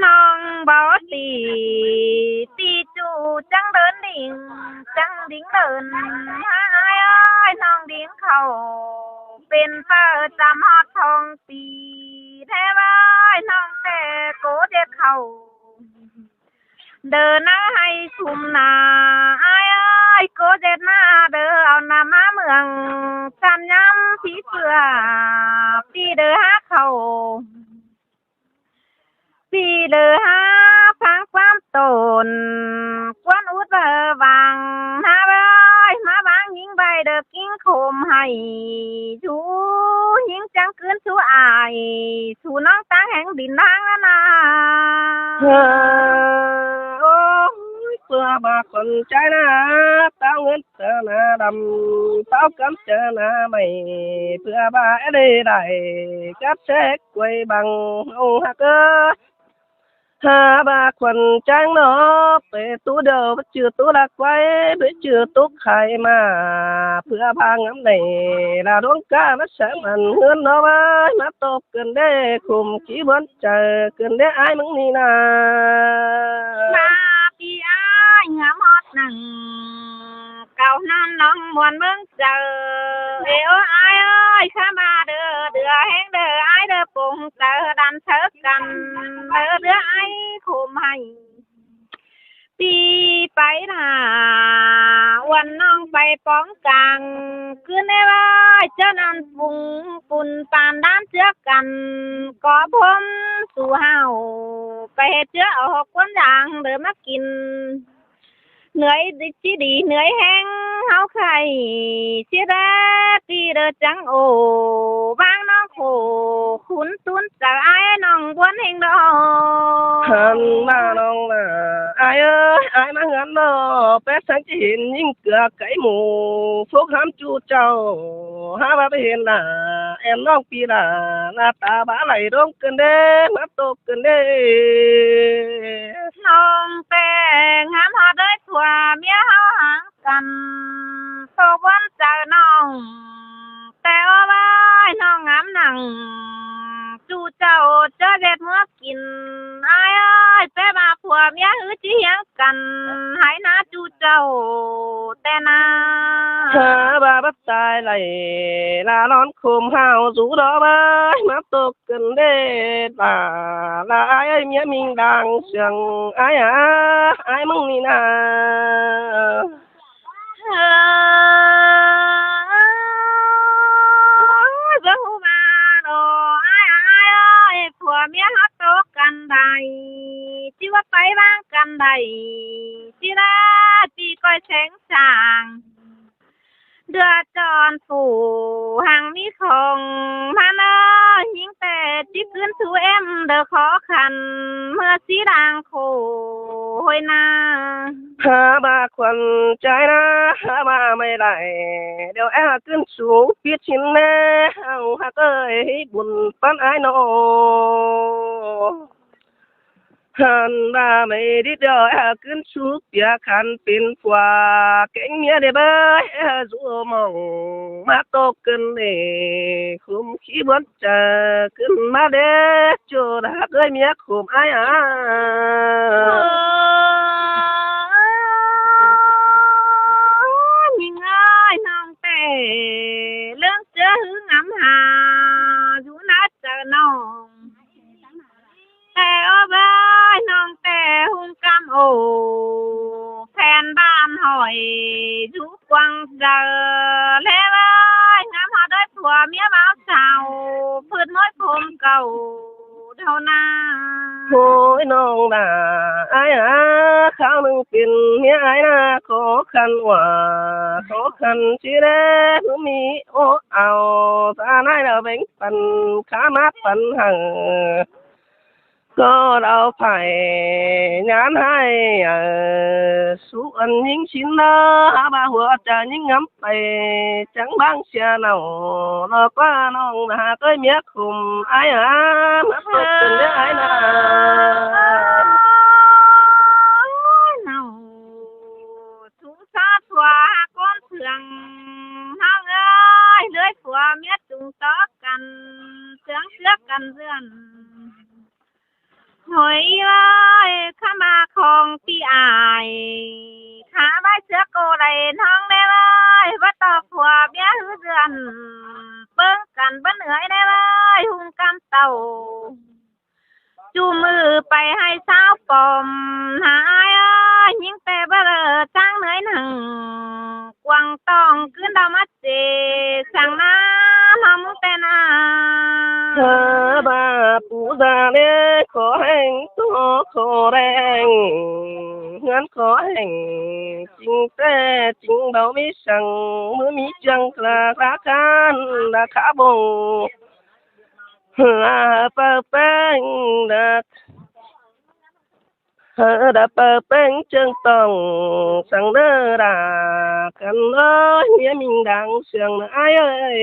ꞌNọng báu ti, ti ꞌchu chắng đớn đing, chắng đính đớn, hák ải ơi, ꞌnọng đính khảu, pên pơ chăm ꞌhọt thong pi, đé ꞌvới ꞌnọng ꞌtẹ ꞌcọ ꞌdệt khảu. Đaư ꞌnhắng hay sum ꞌna, ải ơi, ꞌcọ ꞌdệt ꞌna đaư au ꞌnặm ꞌmá ꞌmướng, chăm ꞌnhắm pí ꞌpưa, pí đaư hák khảu. Pí đaư hák phắng ꞌquám tổn, ꞌquán út ꞌva vang, ꞌna ꞌvới, ꞌmá vang ꞌnhính bay đaư ꞌkính khôm hay, sú ꞌnhính chắng ꞌcứn sú ải, sú ꞌnọng ꞌtáng ꞌhéng đin ꞌnáng ꞌna ꞌna. Ơ, ôi, ꞌpưa ꞌva khuôn ꞌchái ꞌna, ta ꞌngớn ꞌtớ ná đăm, táo cắm ꞌtớ ná mảy, ꞌpưa ꞌva é đảy đảy cắp séc quay bằng ông hạc ơ. Hả ꞌva khuôn chang nó, pê tú đầu bắt chữ tú là quay, pê chữ tú khai mà, ꞌpưa ꞌva ngắm đảy là đuống cá bắt sáng ăn ꞌngớn nó ꞌva, ꞌmá tốc cơn đê khum kí buôn chaư cơn đê ái mứng ni na. ꞌMá ꞌpi ái ngắm hót nẳng cáu ꞌnặn ꞌnọng muôn ꞌmướng chaư. Ê ơ ái ơi, khá ꞌva đơ, đưa ꞌhéng đơ, ái đơ pông chaư đăn thớ căn, đơ đưa ái khum hảy. ꞌPi pay nả, uôn ꞌnọng pay póng cang, ꞌcứn ê ꞌva, ꞌchớ ꞌnặn phung pun pàn đán ꞌchứa căn, có phôm sú hảu, pay hê ꞌchứa au hốc cuốn dáng đơ ꞌmá kin. ꞌNưới đi, ꞌchí đi, ꞌnưới ꞌhéng ꞌháu khay, ꞌchí đé ꞌpi đơ chắng ổ, ꞌváng ꞌnọng khổ, khún tún chaư ái ꞌnọng buôn ꞌhéng đo. Hẳn ꞌva ꞌnọng ꞌva, ái ơi, ái ꞌmá ꞌngớn nó, pét sáng ꞌchí hên ꞌnhính cưa cáy mù, phốc hám ꞌchu chảu, hả ꞌva pay hên đả, em ꞌnọng ꞌpi đả, ꞌna ta bá đảy đuống cơn đê, ꞌmá tốc cơn đê. ꞌNọng ꞌtẹ ngắm hót đới phua ꞌmía ꞌháu háng căn, tốc buôn chaư ꞌnọng ꞌtẹ ơ ꞌva, ꞌnọng ngắm nẳng ꞌchu chảu ꞌchớ ꞌdệt ꞌmứa kin. Ái ơi, pé ꞌva phua ꞌmía ꞌhứ ꞌchí hiếng căn, hảư ꞌná ꞌchu chảu ꞌtẹ ná. Hả ꞌva bắt tai đảy, là lón khum hảu dú đó ꞌva, ꞌmá tốc cơn đê, là, là ái ơi ꞌmía ꞌminh đang sương, ái à, ái mứng ni na. Ơ, dú ꞌva đô, ái à, ái ơi, phua ꞌmía hót tốc căn đảy, ꞌchí ꞌva pay ꞌváng căn đảy, ꞌchí đá ꞌpi ꞌcoi seng sang. Đưa chon phủ hăng ꞌmí khong ꞌmắn ơ, ꞌnhính ꞌtẹ ꞌchí ꞌcứn sú êm đơ khó khăn, ꞌmưa ꞌchí đang khổ ꞌhôi na. Hả ꞌva khuôn chang ná, hả ꞌva ꞌmạy đảy, điêu é hả ꞌcứn sú pít sín ꞌnê, hảư hạc ơi bun păn ái ꞌnọ. Hẳn ꞌva ꞌmạy đít điêu é hả ꞌcứn sú pia khăn pên phua kéng ꞌmía đê bới, é hả dú mỏng ꞌmá tốc cơn đê, khum kí buôn chaư ꞌcứn ꞌmá đê, ꞌchu đả ꞌcới ꞌmía khum ái à. ꞌNhính ơi, ꞌnọng ꞌtẹ ꞌlướng ꞌchớ ꞌhứ ngắm hả, dú ná chaư ꞌnọng. Ê ơ ꞌva, ꞌnọng ꞌtẹ ꞌhung ꞌcắm ổ, phen bản hỏi dú quăng chaư, ꞌlé ꞌva, ngắm hót đới phua ꞌmía báo sao, phứt ꞌmới phôm cảu đau na. Ôi ꞌnọng đả ái à, kháo ꞌnưng pên ꞌmía ái ná khó khăn ꞌva, khó khăn ꞌchí đé, ꞌhứ ꞌmí ố au, ta nái đao bếng păn, khá mát păn hảư. Có đao phải nhán hai, ờ, sú ăn ꞌnhính sín ná, hả ꞌva hua chaư ꞌnhính ngắm pay, chắng báng sia nảu, lo ꞌquá ꞌnọng ꞌva ꞌcới ꞌmía khum ái à, ꞌmá tốc cơn ꞌmía ái na. Nảu, sú sót phua hả ꞌcốn sương, ꞌnọng ơi, ꞌlưới phua ꞌmía chung tó căn, sương sước căn dươn. Thôi ơi, khá ꞌva khong ꞌpi ải, khá bái sước cô đảy ꞌnọng đé ơi, bắt tỏ phua ꞌmía ꞌhứ dươn, ꞌpứng căn bớn ưới đé ơi, ꞌhung ꞌcắm tảu. ꞌChu ꞌmự pay hảư sáo pom, hả ái ơi, ꞌnhính ꞌtẹ báu lơ chắng ưới nẳng, quăng tỏng ꞌcứn đao ꞌmá chê, săng ná, ꞌnọng ꞌtẹ ná. Hả ꞌva pú da đé, khó hẻng tó khó đen, ꞌhướn khó hẻng, chính ꞌtẹ chính báu ꞌmí săng, ꞌmứ ꞌmí chăng khá khá khăn, đã khá bông. Hả ꞌva peng đa Hơ đa pơ peng ꞌchương tong săng đơ đa căn ơi, ꞌmía ꞌminh đang siêng ꞌnớ ai ơi.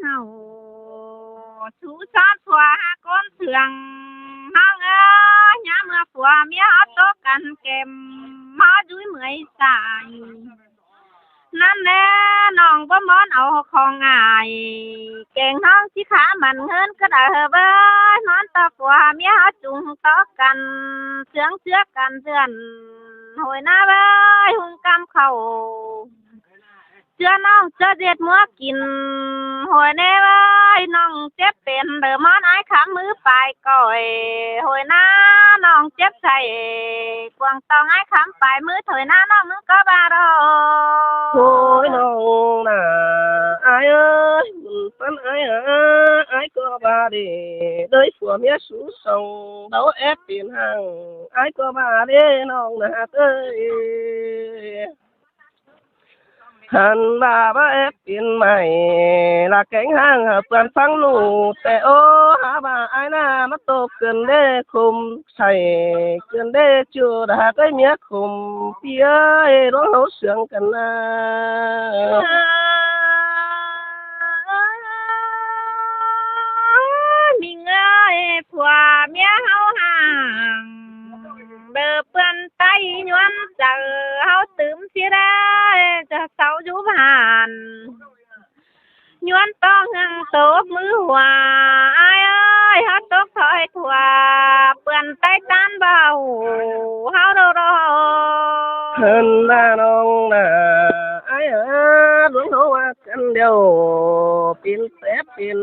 Hảư sú ꞌsón phua ꞌcốn sương ꞌnọng ơi, ꞌnhá ꞌmưa phua ꞌmía ꞌhọt tốc căn kẻm ꞌmá dúi mưới sai. ꞌNặn ꞌlẹ ꞌnọng báu ꞌmón au khong ai, keng ꞌnọng ꞌchí khá mẳn ꞌngớn cá đaư ꞌhứ ꞌvới, ꞌmón ta phua ꞌmía ꞌhọt chung tốc căn, sương ꞌchưa căn dươn, ꞌhội ꞌná ꞌvới ꞌhung ꞌcắm khảu. ꞌChưa ꞌnọng ꞌchớ ꞌdệt ꞌmứa kin, ꞌhội ꞌnê ꞌvới ꞌnọng chếp pên, đơ ꞌmón ai khắm ꞌmứ pay cỏi, ꞌhội ꞌná ꞌnọng chếp sai, cuông tong ai khắm pay ꞌmứ, ꞌhội ꞌná ꞌnọng ꞌmứ có ꞌva đo. Ôi ꞌnọng nả ai ơi, ꞌmắn ai hả, ai có ꞌva đi, đới phua ꞌmía sú song, đaư ép pên hăng, ai có ꞌva đi ꞌnọng nả ơi. Hăn ꞌva báu ép pên mai, ꞌlạ keng hăng hảư ꞌpươn ꞌphắng ꞌnụ, té ố hả ꞌva ai ꞌná ꞌmá tốc căn đé khum sai, căn đé ꞌchua đa hảư ꞌmía khum, ꞌpi ơi, ꞌluống ꞌháu sương căn ꞌnớ. ꞌMinh ơi, phua ꞌmía ꞌháu hăng, đơ ꞌpươn tay nhuôn chaư ꞌháu tứm sia đa, ꞌchọ sau dú ꞌván. Nhuôn tong hưng tốc ꞌmứ hua, ai ơi, ꞌhọt tốc thoi thua, ꞌpươn tay ꞌtán báu ꞌháu đô đô. Hăn ꞌva ꞌnọng nả ai ơi, ꞌluống ꞌháu ꞌva căn điêu, pên té pên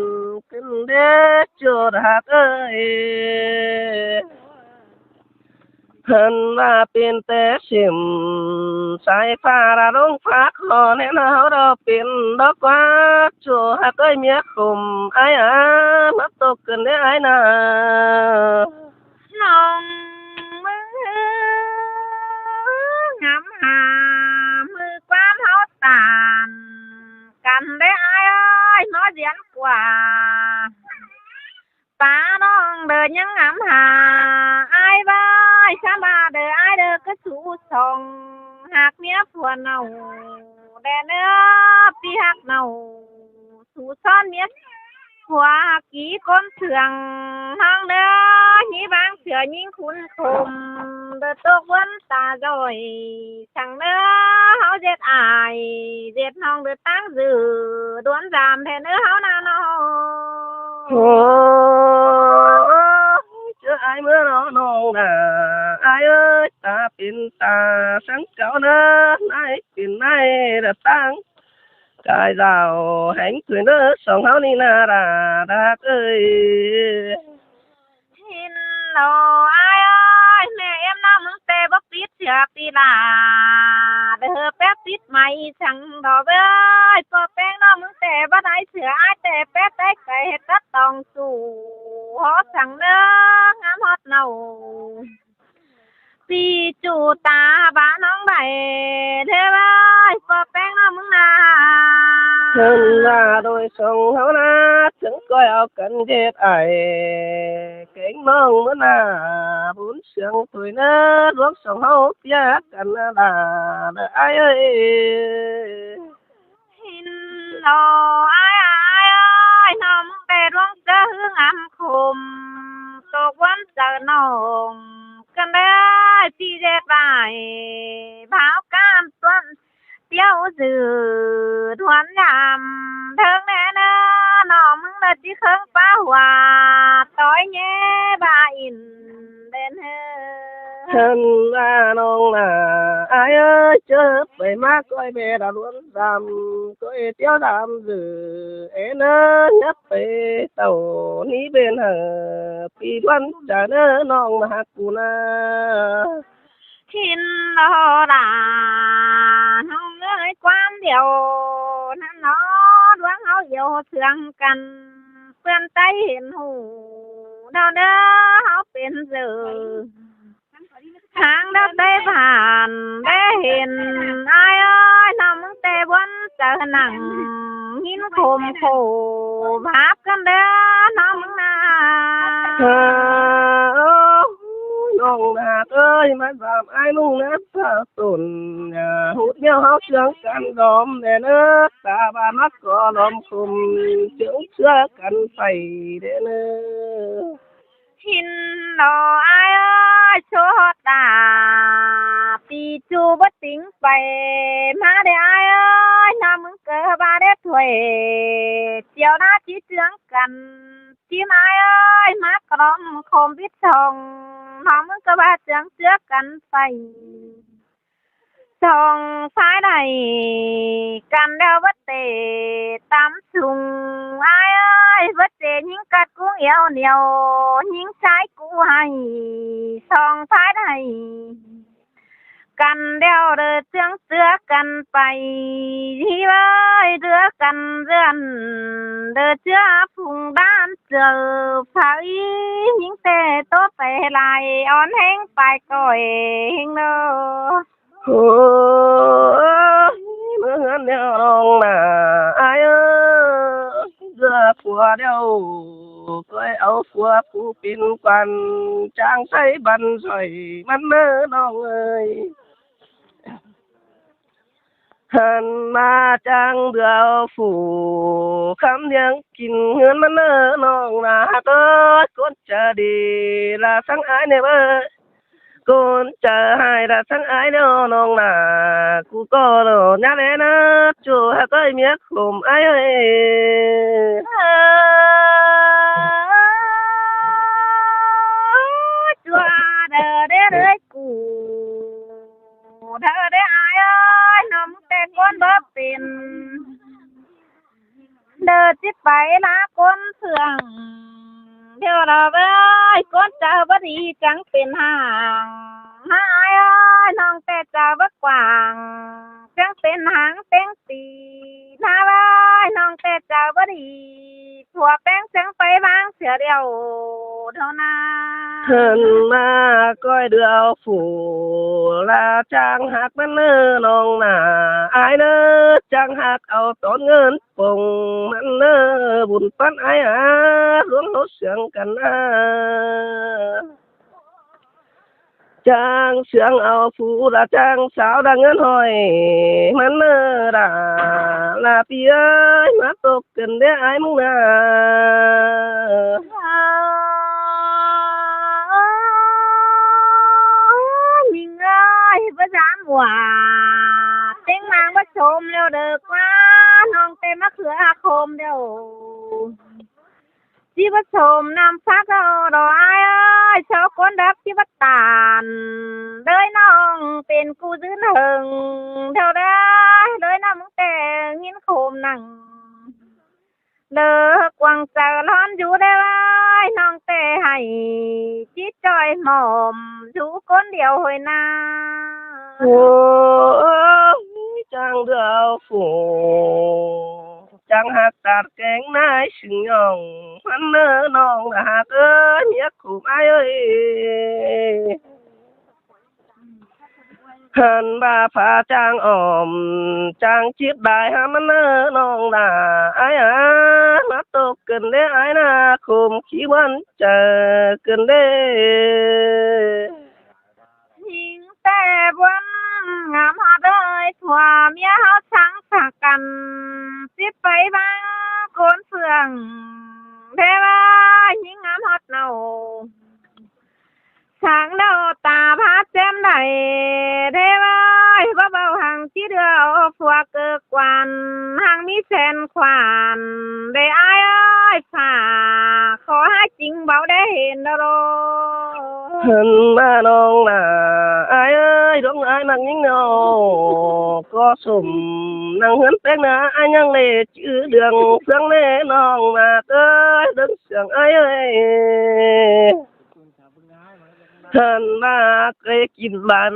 căn đé ꞌchua đa hảư ơi. Hăn ꞌva pên té sỉm, sai pha đa ꞌluống phák hô ꞌnẹn ꞌháu đo pên đo ꞌquá, ꞌchua hảư ꞌmía khum ai ꞌnớ, ꞌmá tốc căn đé ai ꞌnớ. ꞌNọng ꞌmứ ngắm hả ꞌmứ ꞌquám ꞌháu ꞌtan căn đé ai ơi, ꞌmá dươn ꞌquá. Ta ꞌnọng đơ ꞌnhắng ngắm hả ai ꞌvới, ꞌchăm ꞌva đơ ai đơ cá sú song, hảư ꞌmía phua ꞌnọng, đen ꞌnớ ꞌpi ꞌhặc ꞌnọng, sú ꞌsón ꞌmía phua ꞌhặc kí ꞌcốn sương ꞌnọng đơ, ꞌnhí ꞌváng sửa ꞌnhính khun khôm, đơ tốc ꞌvớn ta doi. Săng ꞌnớ ꞌháu ꞌdệt ai, ꞌdệt ꞌnọng đơ ꞌtáng dự, đuốn dăm đen ꞌnớ ꞌháu ꞌnớ ꞌnọng. Ôi, ꞌchớ ai ꞌmứa ꞌnớ ꞌnọng nả ai ơi, ta pên ta săng cáu ꞌnớ, ꞌnái pên ꞌnái đa ꞌtáng cai dao hên thuê ꞌnớ song ꞌháu ꞌnị ꞌnớ đa, đa ơi. ꞌHịn ꞌnớ ai ơi, ꞌmẹ ꞌếm ꞌnọng ꞌmứng ꞌtẹ báu pít sửa ꞌpi ꞌlạ, đơ ꞌhứ pét pít mai săng đo ꞌvới, ꞌpo ꞌpéng ꞌnọng ꞌmứng ꞌtẹ báu đảy sửa ai ꞌtẹ pét đảy cai ꞌhế tắt tong su, ꞌhọt săng ꞌnớ ngắm ꞌhọt ꞌnọng. ꞌPi ꞌchu ta bá ꞌnọng đảy, ꞌlế ꞌvới, ꞌpo ꞌpéng ꞌnọng ꞌmứng ꞌnớ. Hên ꞌva đôi song ꞌháu ꞌnớ, chắng ꞌcoi au căn ꞌdệt ai, keng ꞌnọng ꞌmứa ꞌnớ, bún siêng tui ꞌnớ, ꞌluống song ꞌháu ꞌpiếc căn ꞌnớ đa, đa ai ơi. ꞌHịn ꞌnớ ai, ai ơi, ꞌnọng ꞌmứng ꞌtẹ ꞌluống ꞌchớ ꞌhứ ngắm khôm, tốc ꞌvớn chaư ꞌnọng căn đé ꞌpi ꞌdệt ꞌvạy, báo cán tuôn tiếu dự, thuôn dăm, ꞌtếng đen ꞌnớ ꞌnọng ꞌmứng đa ꞌchí khớng pá hua, ꞌtoi ꞌnhé ꞌva in đen ꞌhứ. Hên ꞌva ꞌnọng nả ai ơi, ꞌchớ pay ꞌmá ꞌcoi ꞌme đa đuốn dăm, ꞌcoi tiếu dăm dự, ên ꞌnớ, nhắp pay tảu ꞌnị bên hảư ꞌpi ꞌluống chaư ꞌnớ ꞌnọng ꞌmá ꞌhặc cu ꞌnớ. ꞌHịn ꞌnớ đa ꞌnọng ơi, ꞌquám điêu ꞌnặn ꞌnớ, ꞌluống ꞌháu iêu sương căn, ꞌpươn tay hên ꞌhụ, ꞌnớ ꞌnớ ꞌháu pên dự. Tháng đa tay bản đé hên ai ơi, ꞌnọng ꞌmứng ꞌtẹ ꞌvớn chaư nẳng, ꞌnhính khôm khổ, báp căn đé ꞌnọng ꞌmứng ꞌnớ. ơi, ꞌmắn dám ai ꞌmứng ꞌnớ ꞌsớ tốn, ꞌnhá ꞌhụ ꞌnéo ꞌháu ꞌchương căn đom ꞌnẹ ꞌnớ, ta ꞌva ꞌmá ꞌcọ đom khôm ꞌchương ꞌchứa căn pay ꞌnẹ ꞌnớ. ꞌHịn lo ai ơi, ꞌchọ ta ꞌpi ꞌchu báu tứm pay ꞌmá đé ai ơi, ꞌnhá ꞌmứng ꞌcọ ꞌva đé thuê, ꞌtiếu ꞌná ꞌchí ꞌchương căn. ꞌChím ai ơi, ꞌmá ꞌcọ đom khôm bít song, ꞌnhá ꞌmứng ꞌcọ ꞌva ꞌchương ꞌchứa căn pay. Song ꞌphái đảy căn ꞌlẹo báu tể tắm sung ai ơi, báu tể ꞌnhính cắt ꞌcúng yau niêu, ꞌnhính ꞌchái ꞌcú ꞌhạy, song ꞌphái đảy căn ꞌlẹo đảy ꞌchương ꞌchứa căn pay, ꞌhí ơi, ꞌchứa căn ꞌdượn, đảy ꞌchứa phung đan ꞌchớ phay, ꞌnhính ꞌtẹ ꞌtố pay lai, ón ꞌhéng pay ꞌcoi ꞌhéng ꞌnớ. Ôi, ꞌmứa ꞌhướn ꞌnéo ꞌnọng ꞌnạ ai ơi, ꞌchưa phua ꞌlẹo, ꞌcoi au phua phủ pên quan, ꞌchang ꞌsáy băn sỏi ꞌmắn ꞌnớ ꞌnọng ơi. Hẳn ꞌmá ꞌchang đứa au phủ khắm ꞌliếng kin ꞌhướn ꞌmắn ꞌnớ ꞌnọng ꞌnạ ꞌhặc ơi, ꞌcốn chaư đi ꞌlạ săng ai ꞌnẹ ꞌmá. ꞌCốn chaư ꞌhại ꞌlạ săng ai ꞌnẹo ꞌnọng ꞌnạ, ꞌcú ꞌcọ ꞌlạ ꞌnhá ꞌlé ꞌnớ, ꞌchu ꞌhặc ơi ꞌmiế khôm ai ơi. ꞌChua đaư đé ꞌlới ꞌcú, đaư đé ai ơi, ꞌnọng ꞌtẹ ꞌcốn báu pên. Đaư ꞌchí pay ꞌlạ ꞌcốn ꞌphượng, ꞌlẹo ꞌlạ ơi, ꞌcốn chaư báu đi chắng pên háng. ꞌNhá ai ơi, ꞌnọng ꞌtẹ chaư báu quảng, chắng pên háng ꞌtếng ti. ꞌNhá ơi, ꞌnọng ꞌtẹ chaư báu đi, phua ꞌpéng chắng pay ꞌváng sia ꞌlẹo ꞌnớ ꞌnạ. Hẳn ꞌmá ꞌcoi đứa au phủ, ꞌlạ ꞌchang ꞌhặc ꞌmắn ꞌnớ ꞌnọng ꞌnạ, ai ꞌnớ, ꞌchang ꞌhặc au tón ꞌngớn pông ꞌmắn ꞌnớ, bun ꞌpắn ai a, ꞌluống ꞌháu siêng căn a. ꞌChang siêng au phủ ꞌlạ ꞌchang sáo đa ꞌngớn hỏi ꞌmắn ꞌnớ ꞌlạ, ꞌlạ ꞌpi ơi, ꞌmá tốc căn đé ai ꞌmứng ꞌnạ. ꞌNhính ơi, báu dám ꞌva, ꞌtếng mang báu chôm ꞌlẹo đaư ꞌquá, ꞌnọng ꞌtẹ ꞌmá khưa ꞌhặc khôm ꞌlẹo. ꞌChí báu chôm ꞌnặm phák ꞌlẹo ꞌlạ ai ơi, ꞌchọ ꞌcốn đắc ꞌchí báu tản. Đới ꞌnọng pên ꞌcú dưn hơng, ꞌlẹo đaư, đới ꞌnọng ꞌmứng ꞌtẹ ꞌnghín khôm nẳng. Đaư quảng chaư ꞌlón dú đé ơi, ꞌnọng ꞌtẹ ꞌhạy, ꞌchí ꞌchoi mỏm, dú ꞌcốn điêu ꞌhội ꞌnạ. Ôi, ꞌchang đứa au phủ, ꞌchang ꞌhặc ꞌtạt kéng ꞌnái sưng ꞌnọng, ꞌmắn ꞌnớ ꞌnọng ꞌnạ ꞌhặc ơi, ꞌmiế khôm ai ơi. Hẳn ꞌva phá ꞌchang ỏm, ꞌchang chít đai há ꞌmắn ꞌnớ ꞌnọng ꞌnạ, ai a, ꞌmá tốc căn đé ai ꞌnạ, khôm khí bón chaư căn đé. ꞌNhính ꞌtẹ bón ngắm ꞌhọt ơi, phua ꞌmiế ꞌháu chắng ꞌphạ căn, síp pay ꞌváng ꞌcốn ꞌphượng, đé ꞌva ꞌnhính ngắm ꞌhọt ꞌnọ. Sáng ꞌnọ ta phá ꞌchém đảy, đé ơi, báu báu hăng ꞌchí đứa au phua cơ quan, hăng ꞌmí sen khoản, đé ai ơi, phả, khó há chính báu đé hên đó đô. Hẳn ꞌmá ꞌnọng ꞌnạ, ai ơi, ꞌluống ai ꞌmặc ꞌnhính ꞌnọ, ꞌcọ sôm nẳng ꞌhướn ꞌpéng ꞌnạ, ai ꞌnhắng lê chứ đường phương lê ꞌnọng ꞌmặc ơi, đớng siêng ai ơi. Hẳn ꞌva kơi kin bản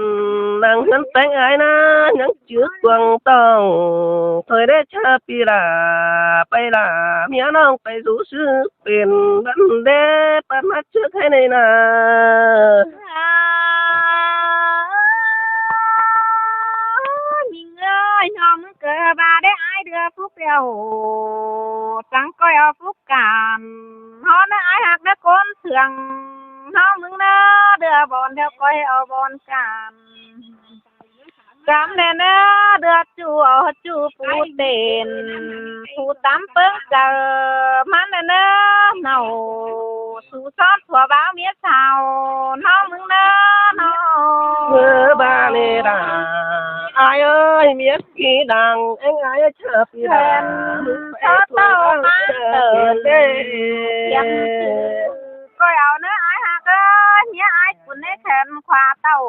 nẳng ꞌhướn ꞌpéng ai ꞌnạ, ꞌnhắng chứ quảng tòng, thôi đé ꞌchạ ꞌpi ꞌlạ, pay ꞌlạ, ꞌmiế ꞌnọng pay dú sư pên bắn đé, păn ꞌmá trước hay này ꞌnạ. ꞌNhính ơi, ꞌnọng ꞌcọ ꞌva đé ai đứa phúc ꞌlẹo, chắng ꞌcoi au phúc cản, ꞌhọt ꞌnớ ai ꞌhặc ꞌnớ ꞌcốn ꞌphượng. ꞌnọng ꞌmứng ꞌnớ, ꞌlẹo bón ꞌlẹo ꞌcoi au bón căn. Cắm ꞌnẹ ꞌnớ, ꞌlẹo ꞌchu au ꞌchu pú tên, pú tắm ꞌpứng chaư ꞌmắn ꞌnẹ ꞌnớ, nảu. Sú ꞌsón phua báo ꞌmía sau, ꞌnọng ꞌmứng ꞌnớ, ꞌnọng. ꞌMưa ba ꞌnị đa, ai ơi, ꞌmía kí đang, ꞌéng ai ơi, chả pí đa. Khen ꞌmưa ꞌtố ꞌtạu ꞌmắn tơn đê. Khen ꞌcoi au ꞌnớ ai ꞌhặc ơi, ꞌmía ai cún ꞌnị khen khua ꞌtạu.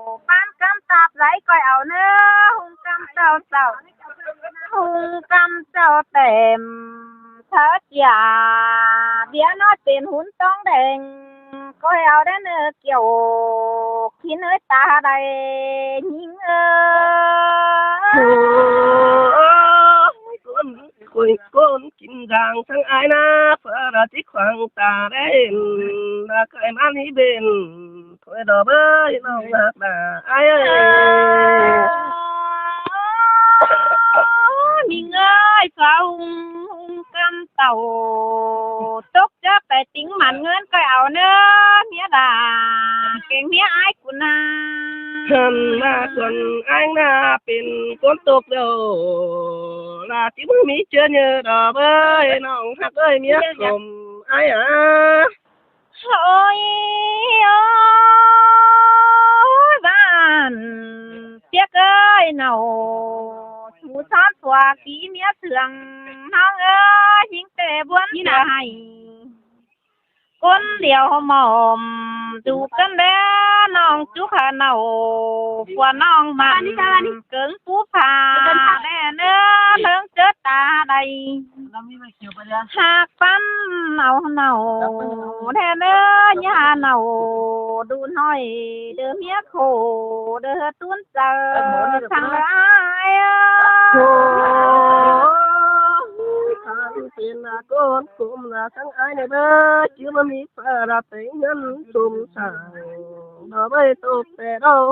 ꞌPan ꞌcắm ꞌtặp đảy ꞌcoi au ꞌnớ, ꞌhung ꞌcắm ꞌtạu sau. ꞌHung ꞌcắm ꞌtạu tẻm. Tháo chia, ꞌviạk ꞌnọi pên hún tóng đeng, ꞌcoi au đé ꞌnớ kiẻo, khín ơi ta đảy ꞌnhính ơi. Ôi, ôi, ôi, kin dang săng ai ꞌnớ, phở đa tí khoang ta đen, đa cai ꞌmắn hí bên. Thôi đó bơi, ꞌnọng ꞌhặc đa ai ơi. Ơ, ꞌmí ơi, phua ꞌhung, ꞌhung ꞌcắm ꞌtạu. Tốc chớ pay ꞌtếng mẳn ꞌngớn ꞌcoi au ꞌnớ, ꞌmía đa, kéng ꞌmía ai cún ꞌnạ. Hẳn ꞌmá cún ai ꞌnạ pên cốn tốc ꞌlẹo. Là chứ ꞌmí ꞌmí ꞌchớ ꞌnhớ đó bơi, ꞌnọng ꞌhặc ơi, ꞌmía khôm ai à. Ôi, ôi, ꞌván, piếc ơi, nảu, sú ꞌsón phua kí ꞌmía sương, ꞌnọng ơi, ꞌnhính tê ꞌbuôn ꞌnị ꞌchưa hảư. Cốn điêu mỏm, dú căn đé, ꞌnọng chúc hả nảu, phua ꞌnọng mẳn, cớng pú pha, đé ꞌnớ, ꞌlớng chớ ta đảy. ꞌHặc ꞌpắn au nảu, đé ꞌnớ, ꞌnhá nảu, đu ꞌnọi, đơ ꞌmía khổ, đơ tún chaư, thăng lai. Ôi, thăng pên là con cốm là thăng ai ꞌnị bơi, chứ ꞌmá ꞌmí phở là têng ngăn chôm sảng, nó bơi tốc tê đâu.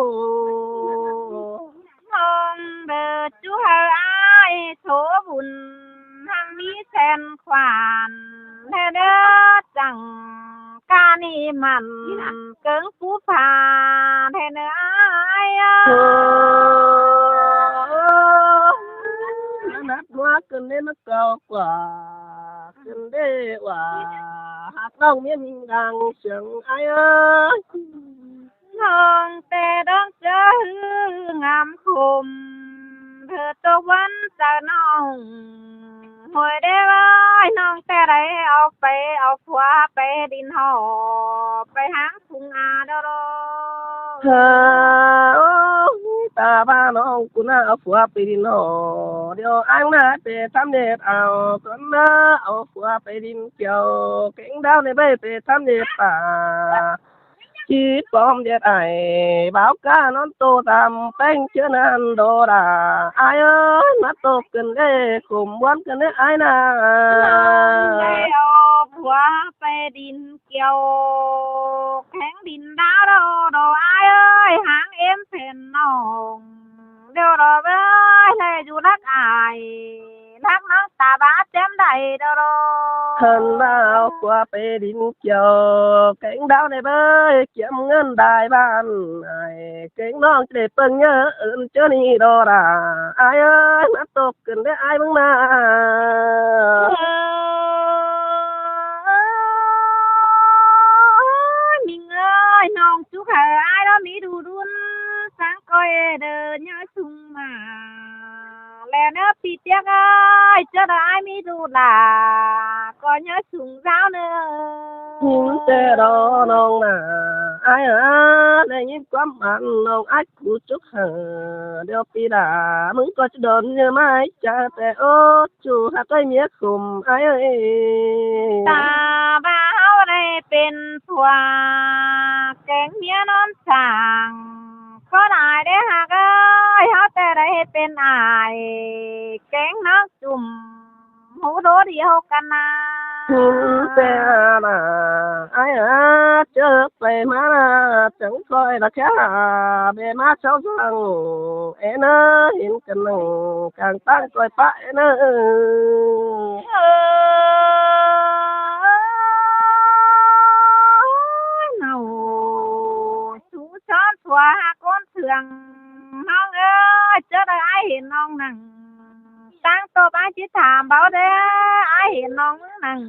ꞌNọng đơ ꞌchu hảư ai số bun, hăng ꞌmí sen khoản, đé ꞌnớ, chắng ca ꞌnị mẳn, cớng pú pha, đé ꞌnớ ai à. Ơ, nát ꞌmá cơn đêm nó cầu quả, cơn đêm quả, hạt lòng miếng đang sướng ai ơi. ꞌNọng té đón chớ hư ngắm khôm, thơ tô ꞌvắn chaư ꞌnọng. Hồi đế ơi, ꞌnọng té đảy au pay, au phua pay đin hảư, pay háng phung a đô đô. Hơ, ôi, ta ba ꞌnọng cún ꞌnạ au phua pay đin hảư. Điêu áng ꞌnạ pay thăm đét au, cún ꞌnạ au phua pay đin kiêu, kéng đao ꞌnị bơi pay thăm đét pả. Chí pom đét ai, báo ca ꞌnón tô tam péng chớ nan đô đa. Ai ơi, ꞌmá tốc cơn đê, khôm ꞌbuôn cơn đê ai ꞌnạ. ꞌNọng đảy au phua pay đin kiêu, kéng đin đao đô đô ai ơi, háng êm phên ꞌnọng. Điêu đô bơi, lê dú lắc ai, lắc ꞌnọng ta bá chém đảy đô đô. Hẳn ꞌmá au phua pay đin kiêu, kéng đao ꞌnị bơi, kiêm ngơn đai ban ai, kéng ꞌnọng đảy pơng ꞌnhớ ơn chớ ꞌnị đô đa. Ai ơi, ꞌmá tốc cơn đê ai ꞌmứng ꞌnạ. Ôi, ꞌmí ơi, ꞌnọng chúc hảư ai đó ꞌmí đu đun, sáng ꞌcoi đơ ꞌnhá sung ꞌmá. Lé ꞌnớ pi tiếc ơi, chớ đó ai ꞌmí đu đa, ꞌcoi ꞌnhá sung dáo ꞌnớ. ꞌNhính té đó ꞌnọng ꞌnạ, ai à, đảy ꞌnhính ꞌquám ăn ꞌnọng ai cú chúc hảư, điêu pi đa, ꞌmứng ꞌcoi chớ đón ꞌnhá mai chả té ốt. Chu hák ơi ꞌmía khôm ai ơi. Ta ba ꞌháu đảy pên phua, kéng ꞌmía ꞌnón sảng. Khót ai đé hák ơi, ꞌháu té đảy pên ai, kéng ꞌnọng chum, hú đô đi hốc căn ꞌnạ. Hú té ꞌnạ, ai à, chớ pay ꞌmá ꞌnạ, chắng khỏi là khé ꞌnạ, bê ꞌmá cháu dăng, é ꞌnớ, hên căn ꞌnọng, cang ꞌtáng ꞌcoi pá é ꞌnớ. Ôi, ꞌNọng ới, ꞌchớ đaư ải hên ꞌnọng nẳng, ꞌtáng ꞌtộp ải ꞌchí tham báu đé, ải hên ꞌnọng nẳng.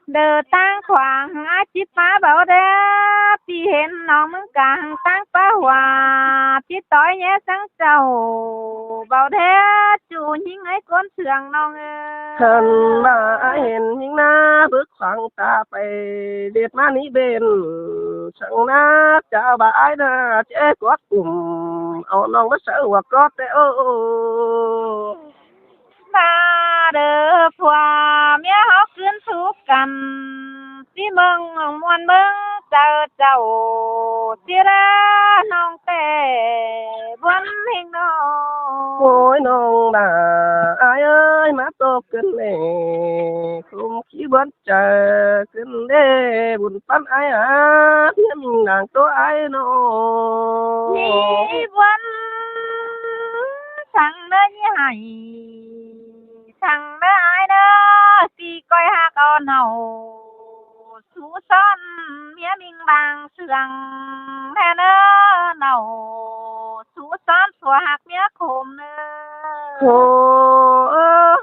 Đơ ꞌtáng khuang ải ꞌchí pá báu đé, ꞌpi hên ꞌnọng ꞌmướng cang ꞌtáng pá hua, ꞌchí ꞌtoi ꞌnhé săng chảu báu đé, ꞌchu ꞌnhính ải ꞌcốn sương ꞌnọng ới. Hăn ꞌva ải hên ꞌnhính ꞌná bớc khuang ta pay, đệt ꞌmá ꞌnị bên săng ꞌná, chả ꞌva ải ꞌná ꞌchí cót ꞌcum, au ꞌnọng ꞌmá sáư hua cót té ơ. ꞌVa đơ phua ꞌmía ꞌháu ꞌcứn sú căn, ꞌchí ꞌmướng ꞌmuôn ꞌmướng chaư chảu, ꞌchí ꞌlạ ꞌnọng té buôn ꞌhêng ꞌnọ. Ôi ꞌnọng ꞌnạ, ải ới, ꞌmá ꞌtộp ꞌcứn ꞌnị, khum ꞌchí buôn chaư ꞌcứn đé, bun ꞌpắn ải ꞌhặc ꞌmía ꞌminh ꞌnáng ꞌtố ải ꞌnọ. ꞌNị buôn săng ꞌnớ ꞌnhí hảy, săng ꞌnớ ải ꞌnớ, ꞌpi ꞌcoi ꞌhặc au ꞌnọ. Sú son ꞌmía ꞌminh bang sương ꞌnẹ ꞌnớ ꞌnọ, sú son phua ꞌhặc ꞌmía khôm ꞌnớ. Khô ới,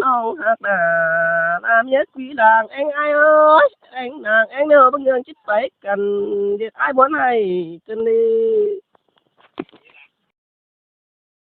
ꞌnọng ꞌhặc ꞌnạ, ꞌnạ ꞌmía ꞌquí đang ꞌéng ải ới, ꞌéng đang ꞌéng ꞌnớ, báu ꞌnhương ꞌchí pay căn, đệt ải buôn ải ꞌcứn ꞌnị.